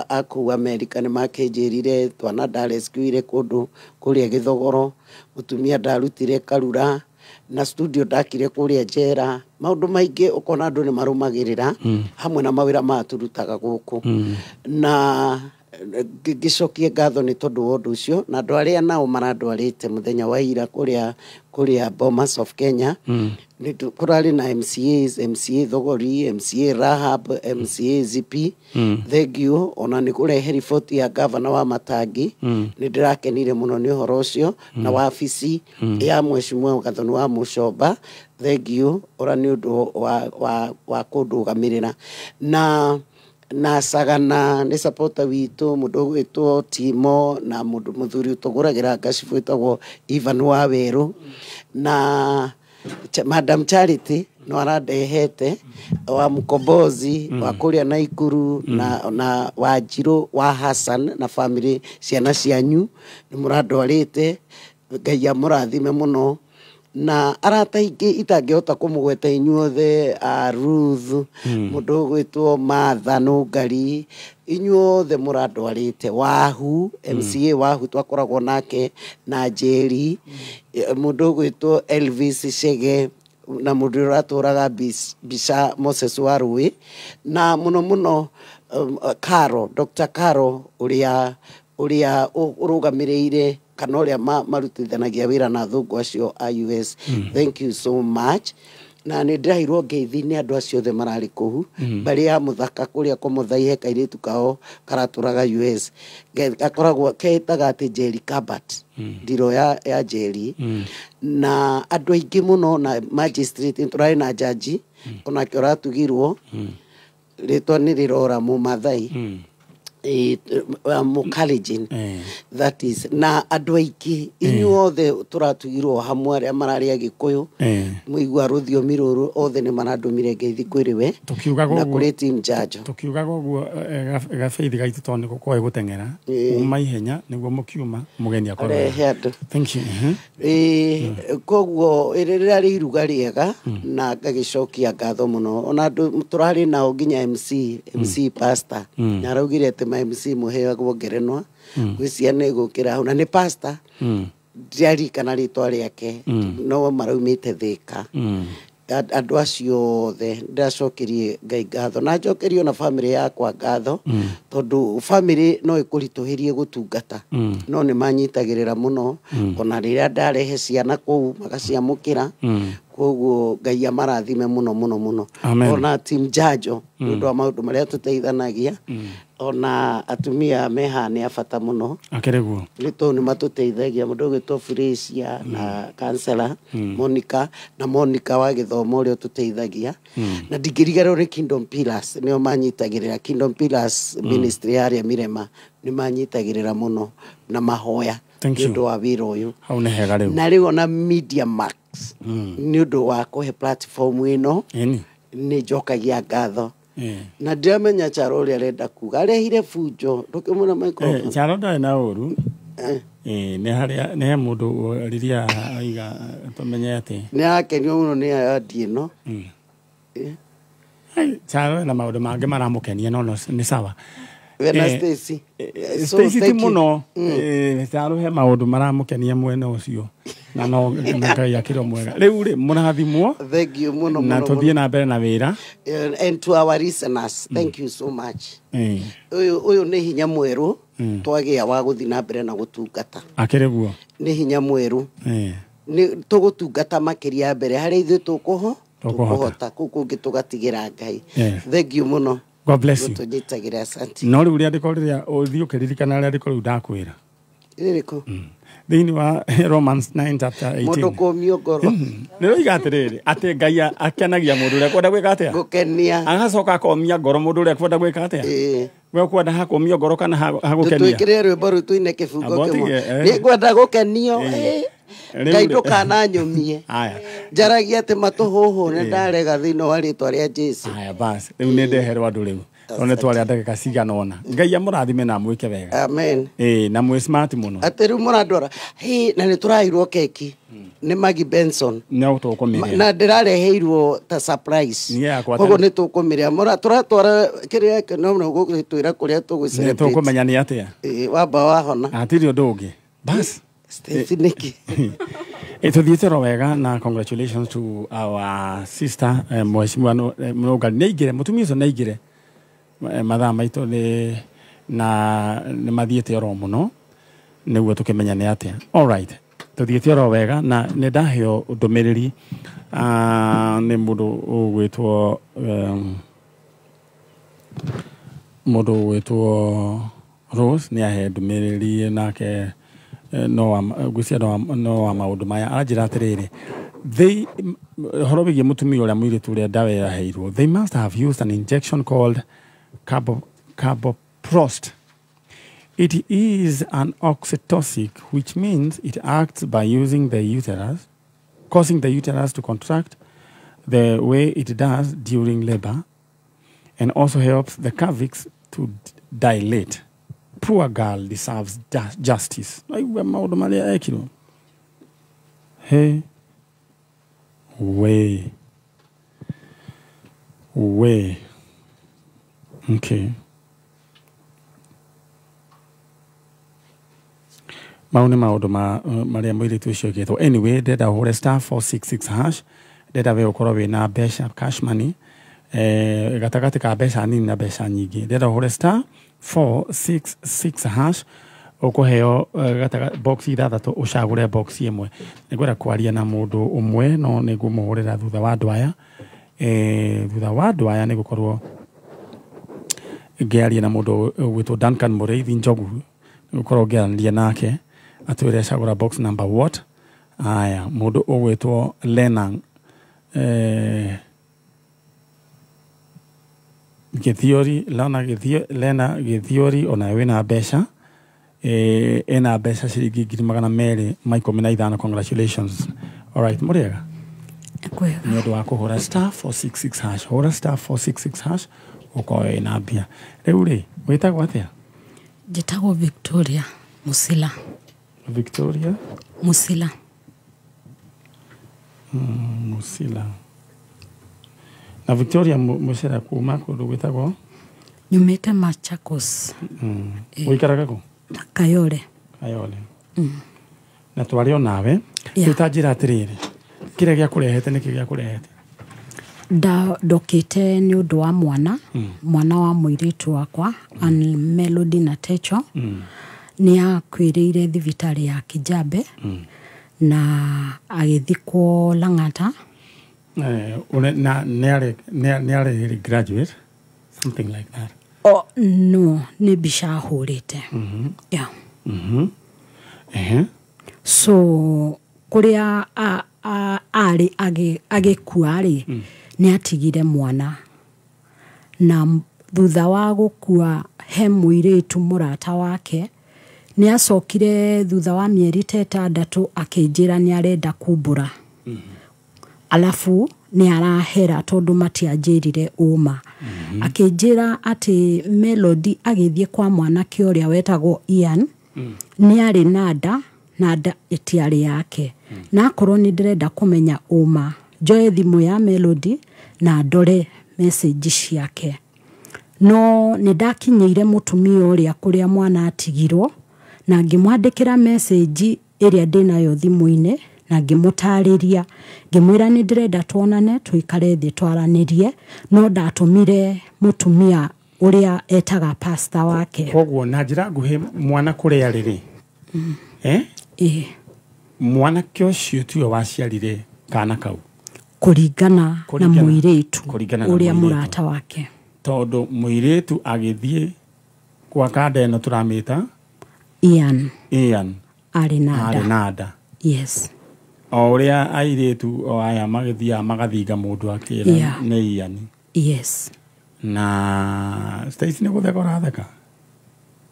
a kũu America nĩ makĩnjĩrire twana ndarescuire kũndũ kũrĩa Gĩthogoro, mũtumia ndarutire Karura na studio ndakire kũrĩa njera, maũndũ maingĩ ũkona andũ nĩ marũmagĩrĩra hamwe na mawĩra maya tũrutaga gũkũ. Na ngĩcokie ngatho nĩ tondũ wa ũndũ ũcio na andũ arĩa nao marandwarĩte mũthenya wa ira kũrĩa Bomas of Kenya. Kũrarĩ na MCAs, MCA Thogori, MCA Rahab, MCA ZP. Thank you ona nĩ kũrehe riboti ya gavana wa Matangi. Nĩ ndĩrakenire mũno nĩ ũhoro ũcio na wabici ya mheshimiwa Gathoni wa Mũcomba. Thank you ora nĩ ũndũ wa kũndũgamĩrĩra na Sagana nĩ supporter witũ, mũndũ ũgwĩtwo Timo na mũndũ mũthuri ũtũgũragĩra ngacibũ wĩtagwo Ivan wa Werũ na Madam Charity no arandehete wa Mkombozi wa kũrĩa Naikuru na Wanjirũ wa Hassan na family ciana cianyu nĩ mũrandwarĩte. Ngai amũrathime mũno. Na arata aingĩ itangĩhota kũmũgweta inyuothe, a Ruth, mũndũ ũgwĩtwo Martha Nũngari, inyuothe mũrandwarĩte. Wahu, MCA Wahu twakoragwo nake na Njeri, mũndũ ũgwĩtwo Elvis Chege na mũndũ ũratũraga mbica Moses wa Rũĩ na mũno mũno Caro, Dr. Caro ũrĩa ũrũgamĩrĩire kana ũrĩa marutithanagia wĩra na athũngũ acio a US. Thank you so much. Na nĩ ndĩraheirwo ngeithi nĩ andũ acio othe mararĩ kũu. Mbarĩ ya mũthaka kũrĩa kũmũthai he kairĩtu kao karatũraga US. Gakoragwo keĩtaga atĩ Jerry Kabat. Ndiro ya Jerry. Na andũ aingĩ mũno na magistrate tũrarĩ na jaji onake ũratugirwo rĩtwa nĩ rĩrora Mũmathai. Mũkalenjin that is na andũ aingĩ inyuothe tũratugirwo hamwe arĩa mararĩ Agĩkũyũ mũigua rũthiomi rũrũ othe nĩ marandũmire ngeithi kwĩrĩ we na kũrĩ team Njanjo. Tũkiugaga ũguo gabeithi gaitũ tondũ nĩ gũkoe gũteng'era uma ihenya nĩguo mũkiuma mũgeni akorwo arehe andũ. Thank you. Koguo rĩrĩa iruga rĩega na ngagĩcokia ngatho mũno ona andũ tũrarĩ nao nginya MC pastor na araugire atĩ ma MC mũheagwo ngerenwa gwĩ ciana ĩgũkĩra hau na nĩ pastor ndiaririkana rĩtwa rĩake no maraumĩte Thĩka. Andũ acio othe ndĩracokerie Ngai ngatho na njokerie ona family yakwa ngatho tondũ family no ĩkũritũhĩrie gũtungata no nĩ manyitagĩrĩra mũno ona rĩrĩa ndarehe ciana kũu magaciamũkĩra. Koguo Ngai amarathime mũno mũno mũno. Ona team Njanjo nĩ ũndũ wa maũndũ marĩa tũteithanagia ona atumia meha nĩ a bata mũno. Akĩrĩ guo nĩ tondũ nĩ matũteithagia mũndũ ũgwĩtwo Felicia na counselor Monica na Monica wa gĩthomo ũrĩa ũtũteithagia. Na ndingĩriganĩrwo nĩ Kingdom Pillars nĩo manyitagĩrĩra. Kingdom Pillars ministry yarĩa Mirema nĩ manyitagĩrĩra mũno na mahoya nĩ ũndũ wa wĩra ũyũ. Hau nĩ hega rĩu. Na rĩu ona Media Max nĩ ũndũ wa kũhe platform ĩno nĩ njokagia ngatho. Na ndiramenya Charo ũrĩa arenda kuga arehire bunjo ndũkĩmwĩra microphone. Charo ndarĩ na ũru. Nĩ harĩa nĩ he mũndũ rĩrĩa aiga tũmenye atĩ nĩ akenio mũno nĩ award ĩno. Charo na maũndũ mangĩ maramũkenia no nĩ sawa. Wena Stacy. Stacy ti mũno. Charo he maũndũ maramũkenia mwena ũcio. Na no Ngai akĩrĩ mwega. Rĩu rĩ mũrathimwo. Thank you mũno mũno. Na tũthiĩ na mbere na wĩra. And to our listeners, thank you so much. Ũyũ nĩ hinya mwerũ twagĩa wa gũthiĩ na mbere na gũtungata. Akĩrĩ guo. Nĩ hinya mwerũ. Nĩ tũgũtungata makĩria mbere harĩa ithuĩ tũkũhota kũu kũngĩ tũgatigĩra Ngai. Thank you mũno. God bless you. Tũnyitagĩra asante. No rĩu rĩandĩko rĩrĩa ũthiĩ ũkĩririkana rĩandĩko rĩu ndakwĩra. Rĩrĩkũ? Thĩinĩ wa Romans 9 chapter 18. Mũndũ kũmio ngoro. Nĩ roiga atĩrĩrĩ atĩ Ngai akenagia mũndũ ũrĩa kwenda gwĩka atĩa? Gũkenia. Agacoka akomia ngoro mũndũ ũrĩa kwenda gwĩka atĩa? We ũkwenda hakũmio ngoro kana hagũkenia? Tũtwĩkĩre rwĩmbo rũu tũine kĩbungo kĩmwe. Nĩngwenda gũkenio. Ngai ndũkananyũmie. Njaragia atĩ matũhũhũ nĩ ndarega thĩinĩ wa rĩtwa rĩa Jesũ. Aya basi rĩu nĩ ndeherwo andũ rĩu. Tondũ twarĩa ndagĩka cigana ũna. Ngai amũrathime na amwĩke wega. Amen. Na mwĩ smart mũno. Atĩ rĩu mũrandwara. Na nĩ tũraheirwo keki nĩ Maggie Benson. No tũkũmĩrĩa. Na ndĩrareheirwo ta surprise. Koguo nĩ tũkũmĩrĩa. Tũratwara kĩrĩa no gũgĩtwĩra kũrĩa tũgũ celebrate. Nĩ tũkũmenya nĩ atĩa. Wamba wahona. Hatirĩ ũndũ ũngĩ. Bas. Stacy Nikki. Tũthiĩte oro wega na congratulations to our sister Mheshimiwa Mũrũngari. Nĩ aingĩre, mũtumia ũcio nĩ aingĩre. Mathaa maitũ nĩ na nĩ mathiĩte oro mũno nĩguo tũkĩmenya nĩ atĩa. All right. Tũthiĩte oro wega na nĩ ndaheo ndũmĩrĩri nĩ mũndũ ũgwĩtwo mũndũ ũgwĩtwo Rose nĩ ahe ndũmĩrĩri nake no ngwĩciria no wa maũndũ maya aranjĩra atĩrĩrĩ they ũhoro wĩgiĩ mũtumia ũrĩa mũirĩtu ũrĩa ndawa yaheirwo they must have used an injection called carboprost. It is an oxytocic, which means it acts by using the uterus, causing the uterus to contract the way it does during labor, and also helps the cervix to dilate. Poor girl deserves justice. Hey, way, way. Okay. Mau nĩ maũndũ marĩa mũirĩtu ũcio ekĩtwo. Anyway, ndĩrenda ũhũre star 466 hash. Ndĩrenda we ũkorwo wĩna mbeca cash money gatagatĩ ka mbeca nini na mbeca nyingĩ. Ndĩrenda ũhũre star 466 hash ũkũheo box ithathatũ ũcagũre box ĩmwe. Nĩngwenda kwaria na mũndũ ũmwe no nĩngũmũhũrĩra thutha wa andũ aya. Thutha wa andũ aya nĩgũkorwo ngĩaria na mũndũ ũgwĩtwo Duncan Mũrĩithi Njogu. Nĩgũkorwo ngĩaranĩria nake atwĩre cagũra box number what. Aya mũndũ ũgwĩtwo Lena Gĩthiori, Lena Gĩthiori ona wĩna mbeca ena mbeca ciringi 215. Congratulations. All right, mũrĩega nĩ ũndũ wa kũhũra star 466 hash. Hũra star 466 hash ũkorwo wĩna mbia. Rĩu rĩ wĩtagwo atĩa? Njĩtagwo Victoria Musila. Victoria Musila. Musila. Na Victoria Musila kuma kũndũ gwĩtagwo? Nyumĩte Machakos. Ũikaraga kũ? Kayole. Kayole. Na twarĩ o nawe. Rĩu ta njĩra atĩrĩrĩ, kĩrĩa gĩakũrehete nĩkĩ gĩakũrehete? Ndokĩte nĩ ũndũ wa mwana, mwana wa mũirĩtu wakwa, Ann Melody Natecho. Nĩ akuĩrĩire thibitarĩ ya Kijabe na agĩthikwo Lang'ata. Na nĩ arĩ graduate, something like that. Oh, no, nĩ mbica ahũrĩte. Yeah. So kũrĩa arĩ agĩkua rĩ, nĩ atigire mwana. Na thutha wa gũkua he mũirĩtu mũrata wake, nĩ acokire thutha wa mĩeri ta ĩtandatũ akĩnjĩra nĩ arenda kumbũra. Alafu nĩ arahera tondũ matianjĩrire ũma. Akĩnjĩra atĩ Melody agĩthiĩ kwa mwanake ũrĩa wetagwo Ian, Nĩ arĩ na nda na nda ĩtiarĩ yake. Na akorwo nĩ ndĩrenda kũmenya ũma, njoe thimũ ya Melody na ndore message ciake. No nĩ ndakinyĩire mũtumia ũrĩa kũrĩa mwana atigirwo na ngĩmwandĩkĩra message ĩrĩa ndĩnayo thimũ-inĩ na ngĩmũtarĩria, ngĩmwĩra nĩ ndĩrenda tuonane tũikare thĩ twaranĩrie, no ndatũmire mũtumia ũrĩa etaga pastor wake. Koguo na njĩra nguhĩ mwana kũrĩa rĩrĩ mwanake ũcio tiwe waciarire kana kau kũringana na mũirĩtu ũrĩa mũrata wake, tondũ mũirĩtu agĩthiĩ kwa kanda ĩno tũramĩta Ian arĩ na nda. Yes. O ũrĩa airĩtu o aya magĩthiaga magathinga mũndũ akĩra nĩ Ian. Yes. Na Stacy nĩ gũtheka ũratheka.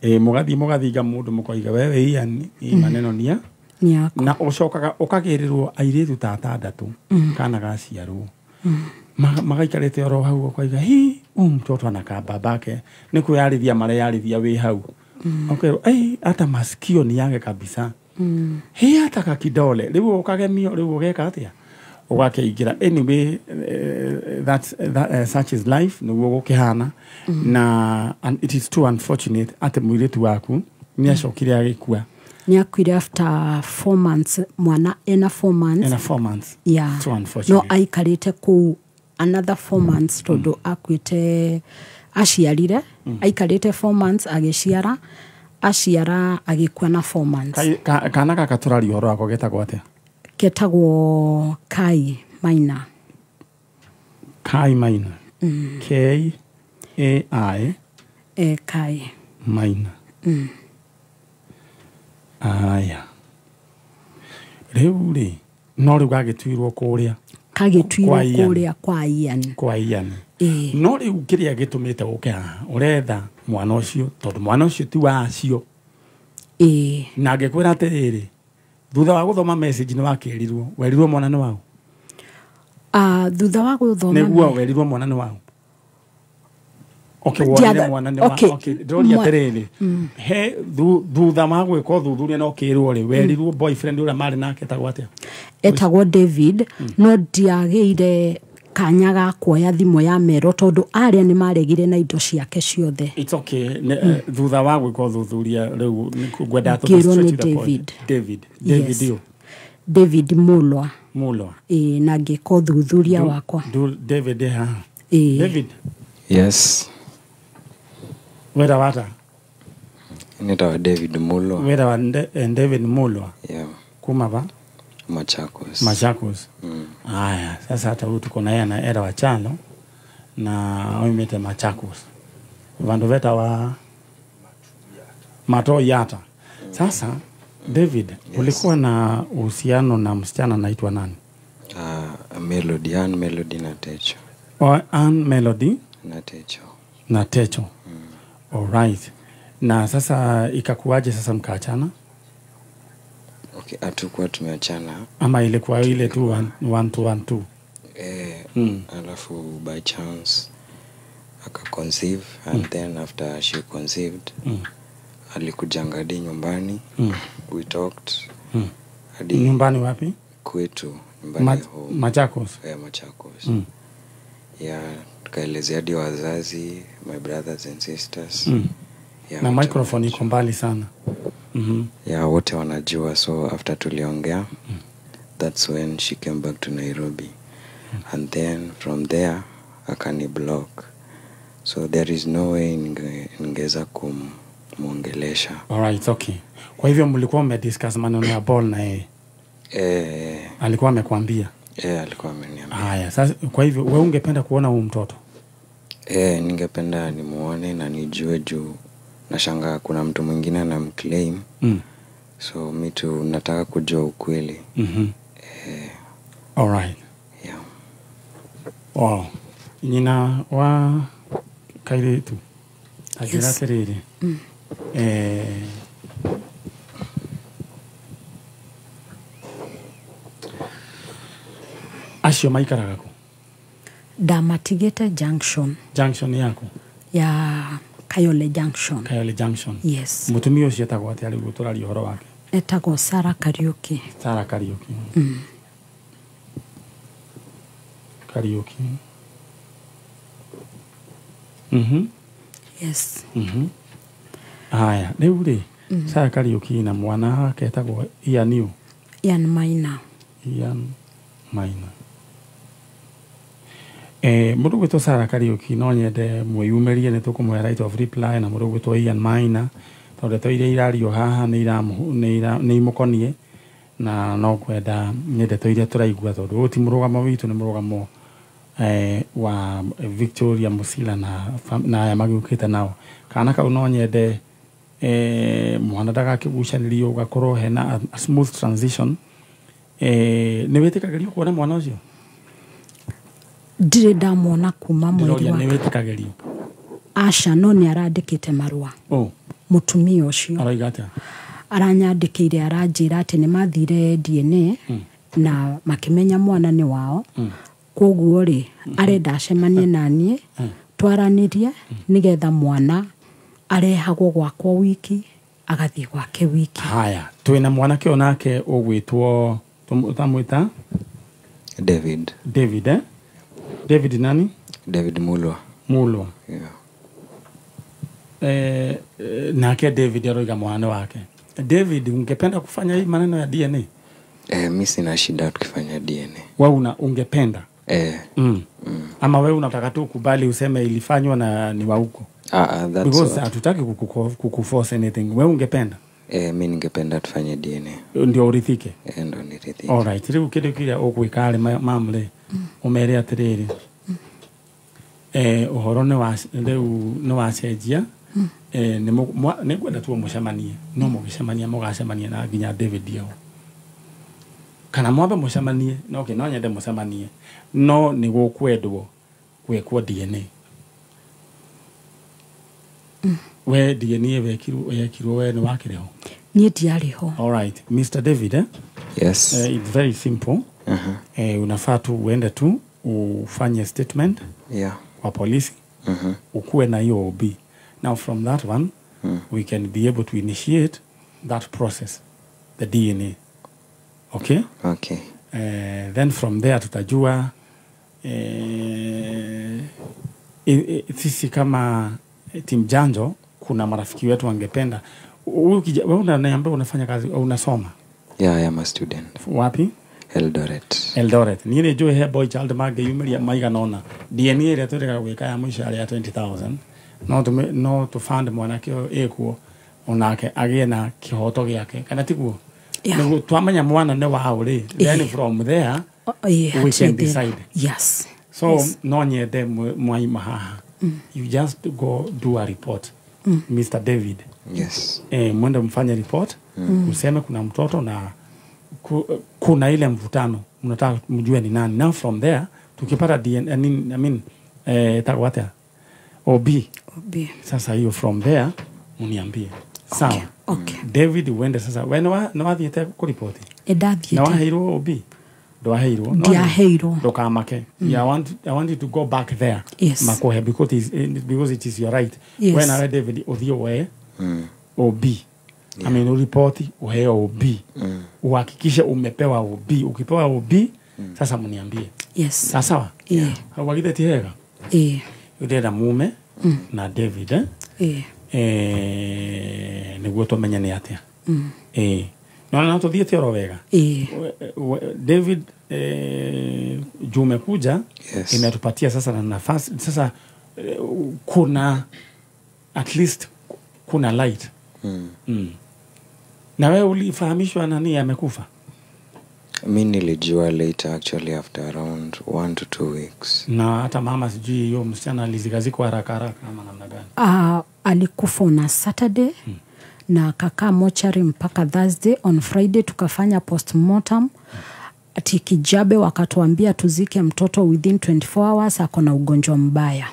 Mũgathiĩ mũgathinga mũndũ mũkoiga wewe Ian maneno nia na ũcokaga ũkagĩrĩrwo airĩtu ta atandatũ kana gaciarwo magaikarĩte oro hau ũkoiga hi mtoto anakaa babake nĩ kwĩyarĩria mareyarĩria wĩ hau. Ũkerwo hata masikio ni yake kabisa. Hii hata kakidole rĩu ũkagemio rĩu ũgeka atĩa ũgakĩingĩra. Anyway, that such is life nĩguo gũkĩhana. Na and it is too unfortunate atĩ mũirĩtu waku nĩ acokire agĩkua. Nĩ akuire after 4 months, mwana ena 4 months. Ena 4 months. Yeah. So unfortunate. No aikarĩte kũu another 4 months tondũ akuĩte aciarire, aikarĩte 4 months agĩciara, aciara agĩkua na 4 months. Kana gaka tũraria ũhoro wako getagwo atĩa? Ketagwo Kai Maina. Kai Maina. K A I Kai Maina. Aya. Rĩu rĩ no rĩu gagĩtuirwo kũrĩa. Kagĩtuirwo kũrĩa kwa Ian. Kwa Ian. No rĩu kĩrĩa gĩtũmĩte ũke haha ũretha mwana ũcio tondũ mwana ũcio ti wa acio. Na ngĩkwĩra atĩrĩrĩ, thutha wa gũthoma message nĩ wakĩrirwo, werirwo mwana nĩ waũ? Thutha wa gũthoma nĩguo werirwo mwana nĩ waũ? Okay, wonire mwana nĩ wa okay, ndĩroria atĩrĩrĩ, he thutha wa gwĩka ũthuthuria na ũkĩrwo rĩ, werirwo boyfriend ũrĩa marĩ nake etagwo atĩa? Etagwo David. No ndiagĩire kanya ga kuoya thimũ ya Mero tondũ arĩa nĩ maregire na indo ciake ciothe. It's okay. Thutha wa gwĩka ũthuthuria rĩu ngwenda tũ straight to the point. David. David yo. David Mulwa. Mulwa. Na ngĩka ũthuthuria wakwa. David ha. David. Yes. Wera wata? Nitawa David Mulwa. Wera wa David Mulwa. Yeah. Kuma ba? Machakos. Machakos. Aya, sasa hata huyu tuko na yeye na era wa chano na oimete Machakos. Vandu veta wa Matoyata. Sasa David, yes. Ulikuwa na uhusiano na msichana anaitwa nani? Melody, Ann Melody Natecho. Oh, Ann Melody Natecho. Natecho. All right. Na sasa ikakuwaje sasa mkaachana? Okay, hatukuwa tumeachana. Ama ilikuwa ile tu 1 2 1 2. Alafu by chance aka conceive and then after she conceived alikujanga hadi nyumbani. We talked. Hadi nyumbani wapi? Kwetu, nyumbani home. Machakos. Machakos. Yeah, tukaelezea hadi wazazi, my brothers and sisters. Yeah, na microphone iko mbali sana. Yeah, wote wanajua. So after tuliongea, that's when she came back to Nairobi. And then from there akani block. So there is no way ningeweza kumuongelesha. All right, okay. Kwa hivyo mlikuwa mmediscuss maneno ya ball na yeye? Alikuwa amekwambia? Alikuwa ameniambia. Haya, sasa kwa hivyo wewe ungependa kuona huyu mtoto? Ningependa nimuone na nijue juu nashangaa kuna mtu mwingine anamclaim. So mi tu nataka kujua ukweli. All right. Yeah. Wow. Nyina wa kairitu. Ajira atiriri. Acio maikaraga ku? Ndamatigĩte junction. Junction yaku? Ya Kayole Junction. Kayole Junction. Yes. Mutumia ũcio etagwo atĩa rĩu tũraria ũhoro wake? Etagwo Sarah Kariuki. Sarah Kariuki. Kariuki. Yes. Haya, rĩu rĩ, Sarah Kariuki na mwana wake etagwo Ian. Ian Maina. Ian Maina. Mũndũ gwĩtwo Sarah Kariuki no nyende mwĩyumĩrie, nĩ tũkũmũhe right of reply, na mũndũ gwĩtwo Ian Maina, tondũ ndeto iria irario haha nĩ imũkoniĩ, na no kwenda nĩ ndeto iria tũraigua, tondũ ũyũ ti mũrũgamo witũ, nĩ mũrũgamo wa Victoria Musila na aya magĩũkĩte nao. Kana kau no nyende mwana ndagakĩgucanĩrio, ũgakorwo hena a smooth transition. Nĩ wĩtĩkagĩrio kuona mwana ũcio? Ndirĩ ndamwona kuma mweri wa. Nĩ wĩtĩkagĩrio? Aca, no nĩ arandĩkĩte marũa. Mũtumia ũcio arauga atĩa? Aranyandĩkĩire, aranjĩra atĩ nĩ mathire DNA na makĩmenya mwana nĩ wao. Koguo rĩ, arenda acemanie na niĩ, twaranĩrie, nĩgetha mwana arehagwo gwakwa wiki, agathiĩ gwake wiki. Haya, twĩna mwanake onake ũgwĩtwo, ũtamwĩta? David. David, eh? David nani? David Mulwa. Mulwa. Yeah. Nake David aroiga mwana wake. David, ungependa kufanya hii maneno ya DNA? Mi sina shida tukifanya DNA. Wewe ungependa? Ama wewe unataka tu kubali useme ilifanywa na ni wa huko? That's because hatutaki kukuforce anything. Wewe ungependa? Mi ningependa tufanye DNA. Ndio urithike? Ndio nirithike. All right. Rĩu kĩndũ kĩrĩa ũgwĩka rĩ, mamle, ũmere atĩrĩrĩ, ũhoro rĩu nĩ wacenjia. Nĩ ngwenda tu mũcemanie, no mũgĩcemania mũgacemania na nginya David ĩyo, kana mwambe mũcemanie, no no nyende mũcemanie, no nĩ gũkwendwo gwĩkwo DNA. We DNA wekirwo we nĩ wakĩrĩ ho? Niĩ ndiarĩ ho. All right, Mr. David, eh? Yes. It's very simple. Unafaa tu uende tu ufanye statement kwa polisi. Ukuwe na hiyo OB. Now from that one, we can be able to initiate that process, the DNA. Okay? Okay. Then from there tutajua sisi kama Team Janjo kuna marafiki wetu wangependa. Wewe unaniambia unafanya kazi au unasoma? Yeah, I am a student. Wapi? Eldoret. Eldoret. Niĩ nĩ njũĩ he boy child mangĩyumĩria maigana ũna. DNA ĩrĩa tũrĩga gwĩka ya mũico yarĩ ya 20,000. No tũ fund mwanake ũyũ ĩkuo onake agĩe na kĩhoto gĩake, kana tiguo? Nĩguo twamenya mwana nĩ waũ rĩ, then from there we can decide. Yes. So no nyende mwaima haha. You just go do a report. Mr. David. Yes. Mwende mfanye report, useme kuna mtoto na kuna ile mvutano, mnataka mjue ni nani. Now from there tukipata DNA, I mean takwata OB. Sasa hiyo from there uniambie. Sawa. Okay. David uende sasa. Wewe na wathiete kuripoti? Ndathiete. Na waheirwo OB? Ndwaheirwo? Ndiaheirwo. Ndukamake. I want you to go back there. Yes. Makuhe because it is your right. Yes. Wewe nawe David uthie woe OB. I mean uripoti uheo OB. Uhakikishe umepewa OB. Ukipewa OB sasa mniambie. Yes. Sawa sawa? Yeah. Wagithe ti hega? Ndĩrenda mume na David, eh? Nĩguo tũmenye nĩ atĩa. No tũthiĩte oro wega. David, juu umekuja, Yes. imetupatia sasa na nafasi sasa, kuna at least kuna light. Na wewe ulifahamishwa nani amekufa? Mi nilijua later actually, after around 1 to 2 weeks. Na hata mama sijui hiyo msichana alizikazikwa haraka haraka ama namna gani? Alikufa on a Saturday. Na kakaa mochari mpaka Thursday. On Friday tukafanya postmortem. Ati Kijabe wakatuambia tuzike mtoto within 24 hours, ako na ugonjwa mbaya.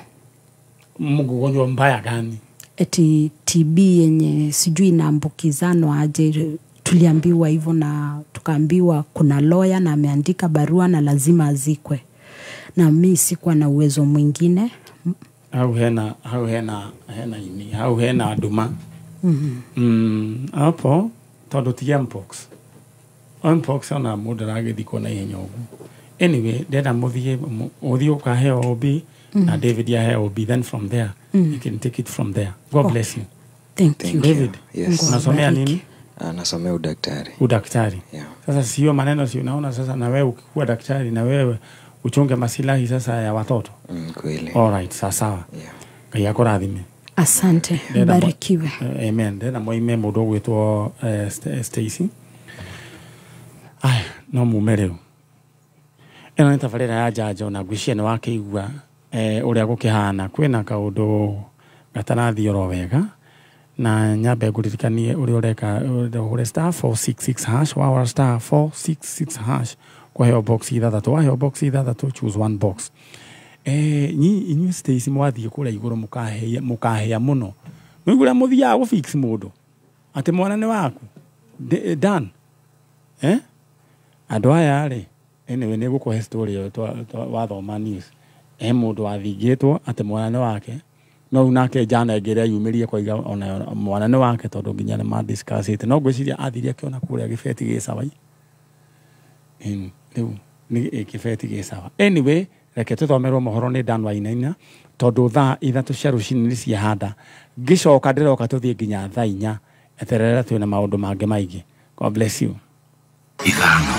Mgonjwa mbaya gani? Eti TB yenye sijui inaambukizano aje, tuliambiwa hivyo, na tukaambiwa kuna lawyer na ameandika barua na lazima azikwe. Na mi sikuwa na uwezo mwingine. Hau hena hau hena hena ini hau hena nduma. Hapo tondũ ti mpox. Mpox ona mũndũ aragĩthikwo na ihenya ũguo. Anyway, ndĩrenda mũthiĩ ũthiĩ ũkaheo OB na David aheo OB, then from there you can take it from there. God bless you. Thank you. David. Yes. Unasomea nini? Nasomea udaktari. Udaktari. Yeah. Sasa sio maneno, si unaona sasa na wewe ukikuwa daktari na wewe uchunge masilahi sasa ya watoto. Kweli. All right, sawa sawa. Yeah. Ngai akũrathime. Asante, mbarikiwe. Amen. Ndĩrenda moime mũndũ ũgwĩtwo Stacy. Aya, no mume rĩu. Ĩno nĩ tabarĩra ya njanjo na ngwĩciria nĩ wakĩigua ũrĩa gũkĩhana. Kwĩna kaũndũ gatarathiĩ oro wega na nyambe ngũririkanie ũrĩa ũreka ũhũre star 466 hash wahũra star 466 hash kũheo box ithathatũ, waheo box ithathatũ choose one box. Inyuĩ Stacy mwathiĩ kũrĩa igũrũ mũkahĩa mũno. Nĩũigua ũrĩa mũthiaga gũfix mũndũ atĩ mwana nĩ waku Dan. Andũ aya rĩ, anyway nĩ ngũkũhe story ĩyo wathoma news. He mũndũ wathingĩtwo atĩ mwana nĩ wake, no rĩu nake njana ĩngĩ ĩrĩa yumĩrie koiga ona mwana nĩ wake tondũ nginya nĩ madiscussĩte. No ngwĩciria athire akĩona kũrĩa gĩbeti gĩ sawa. Rĩu nĩ gĩbeti gĩ sawa. Anyway, reke tũthomerwo mohoro nĩ Dan Wainaina tondũ thaa 3 cia rũcinĩ nĩ ciahanda. Ngĩcoka ndĩroka tũthiĩ nginya thaa 4. Eterera twĩna maũndũ mangĩ maingĩ. God bless you. Ithano.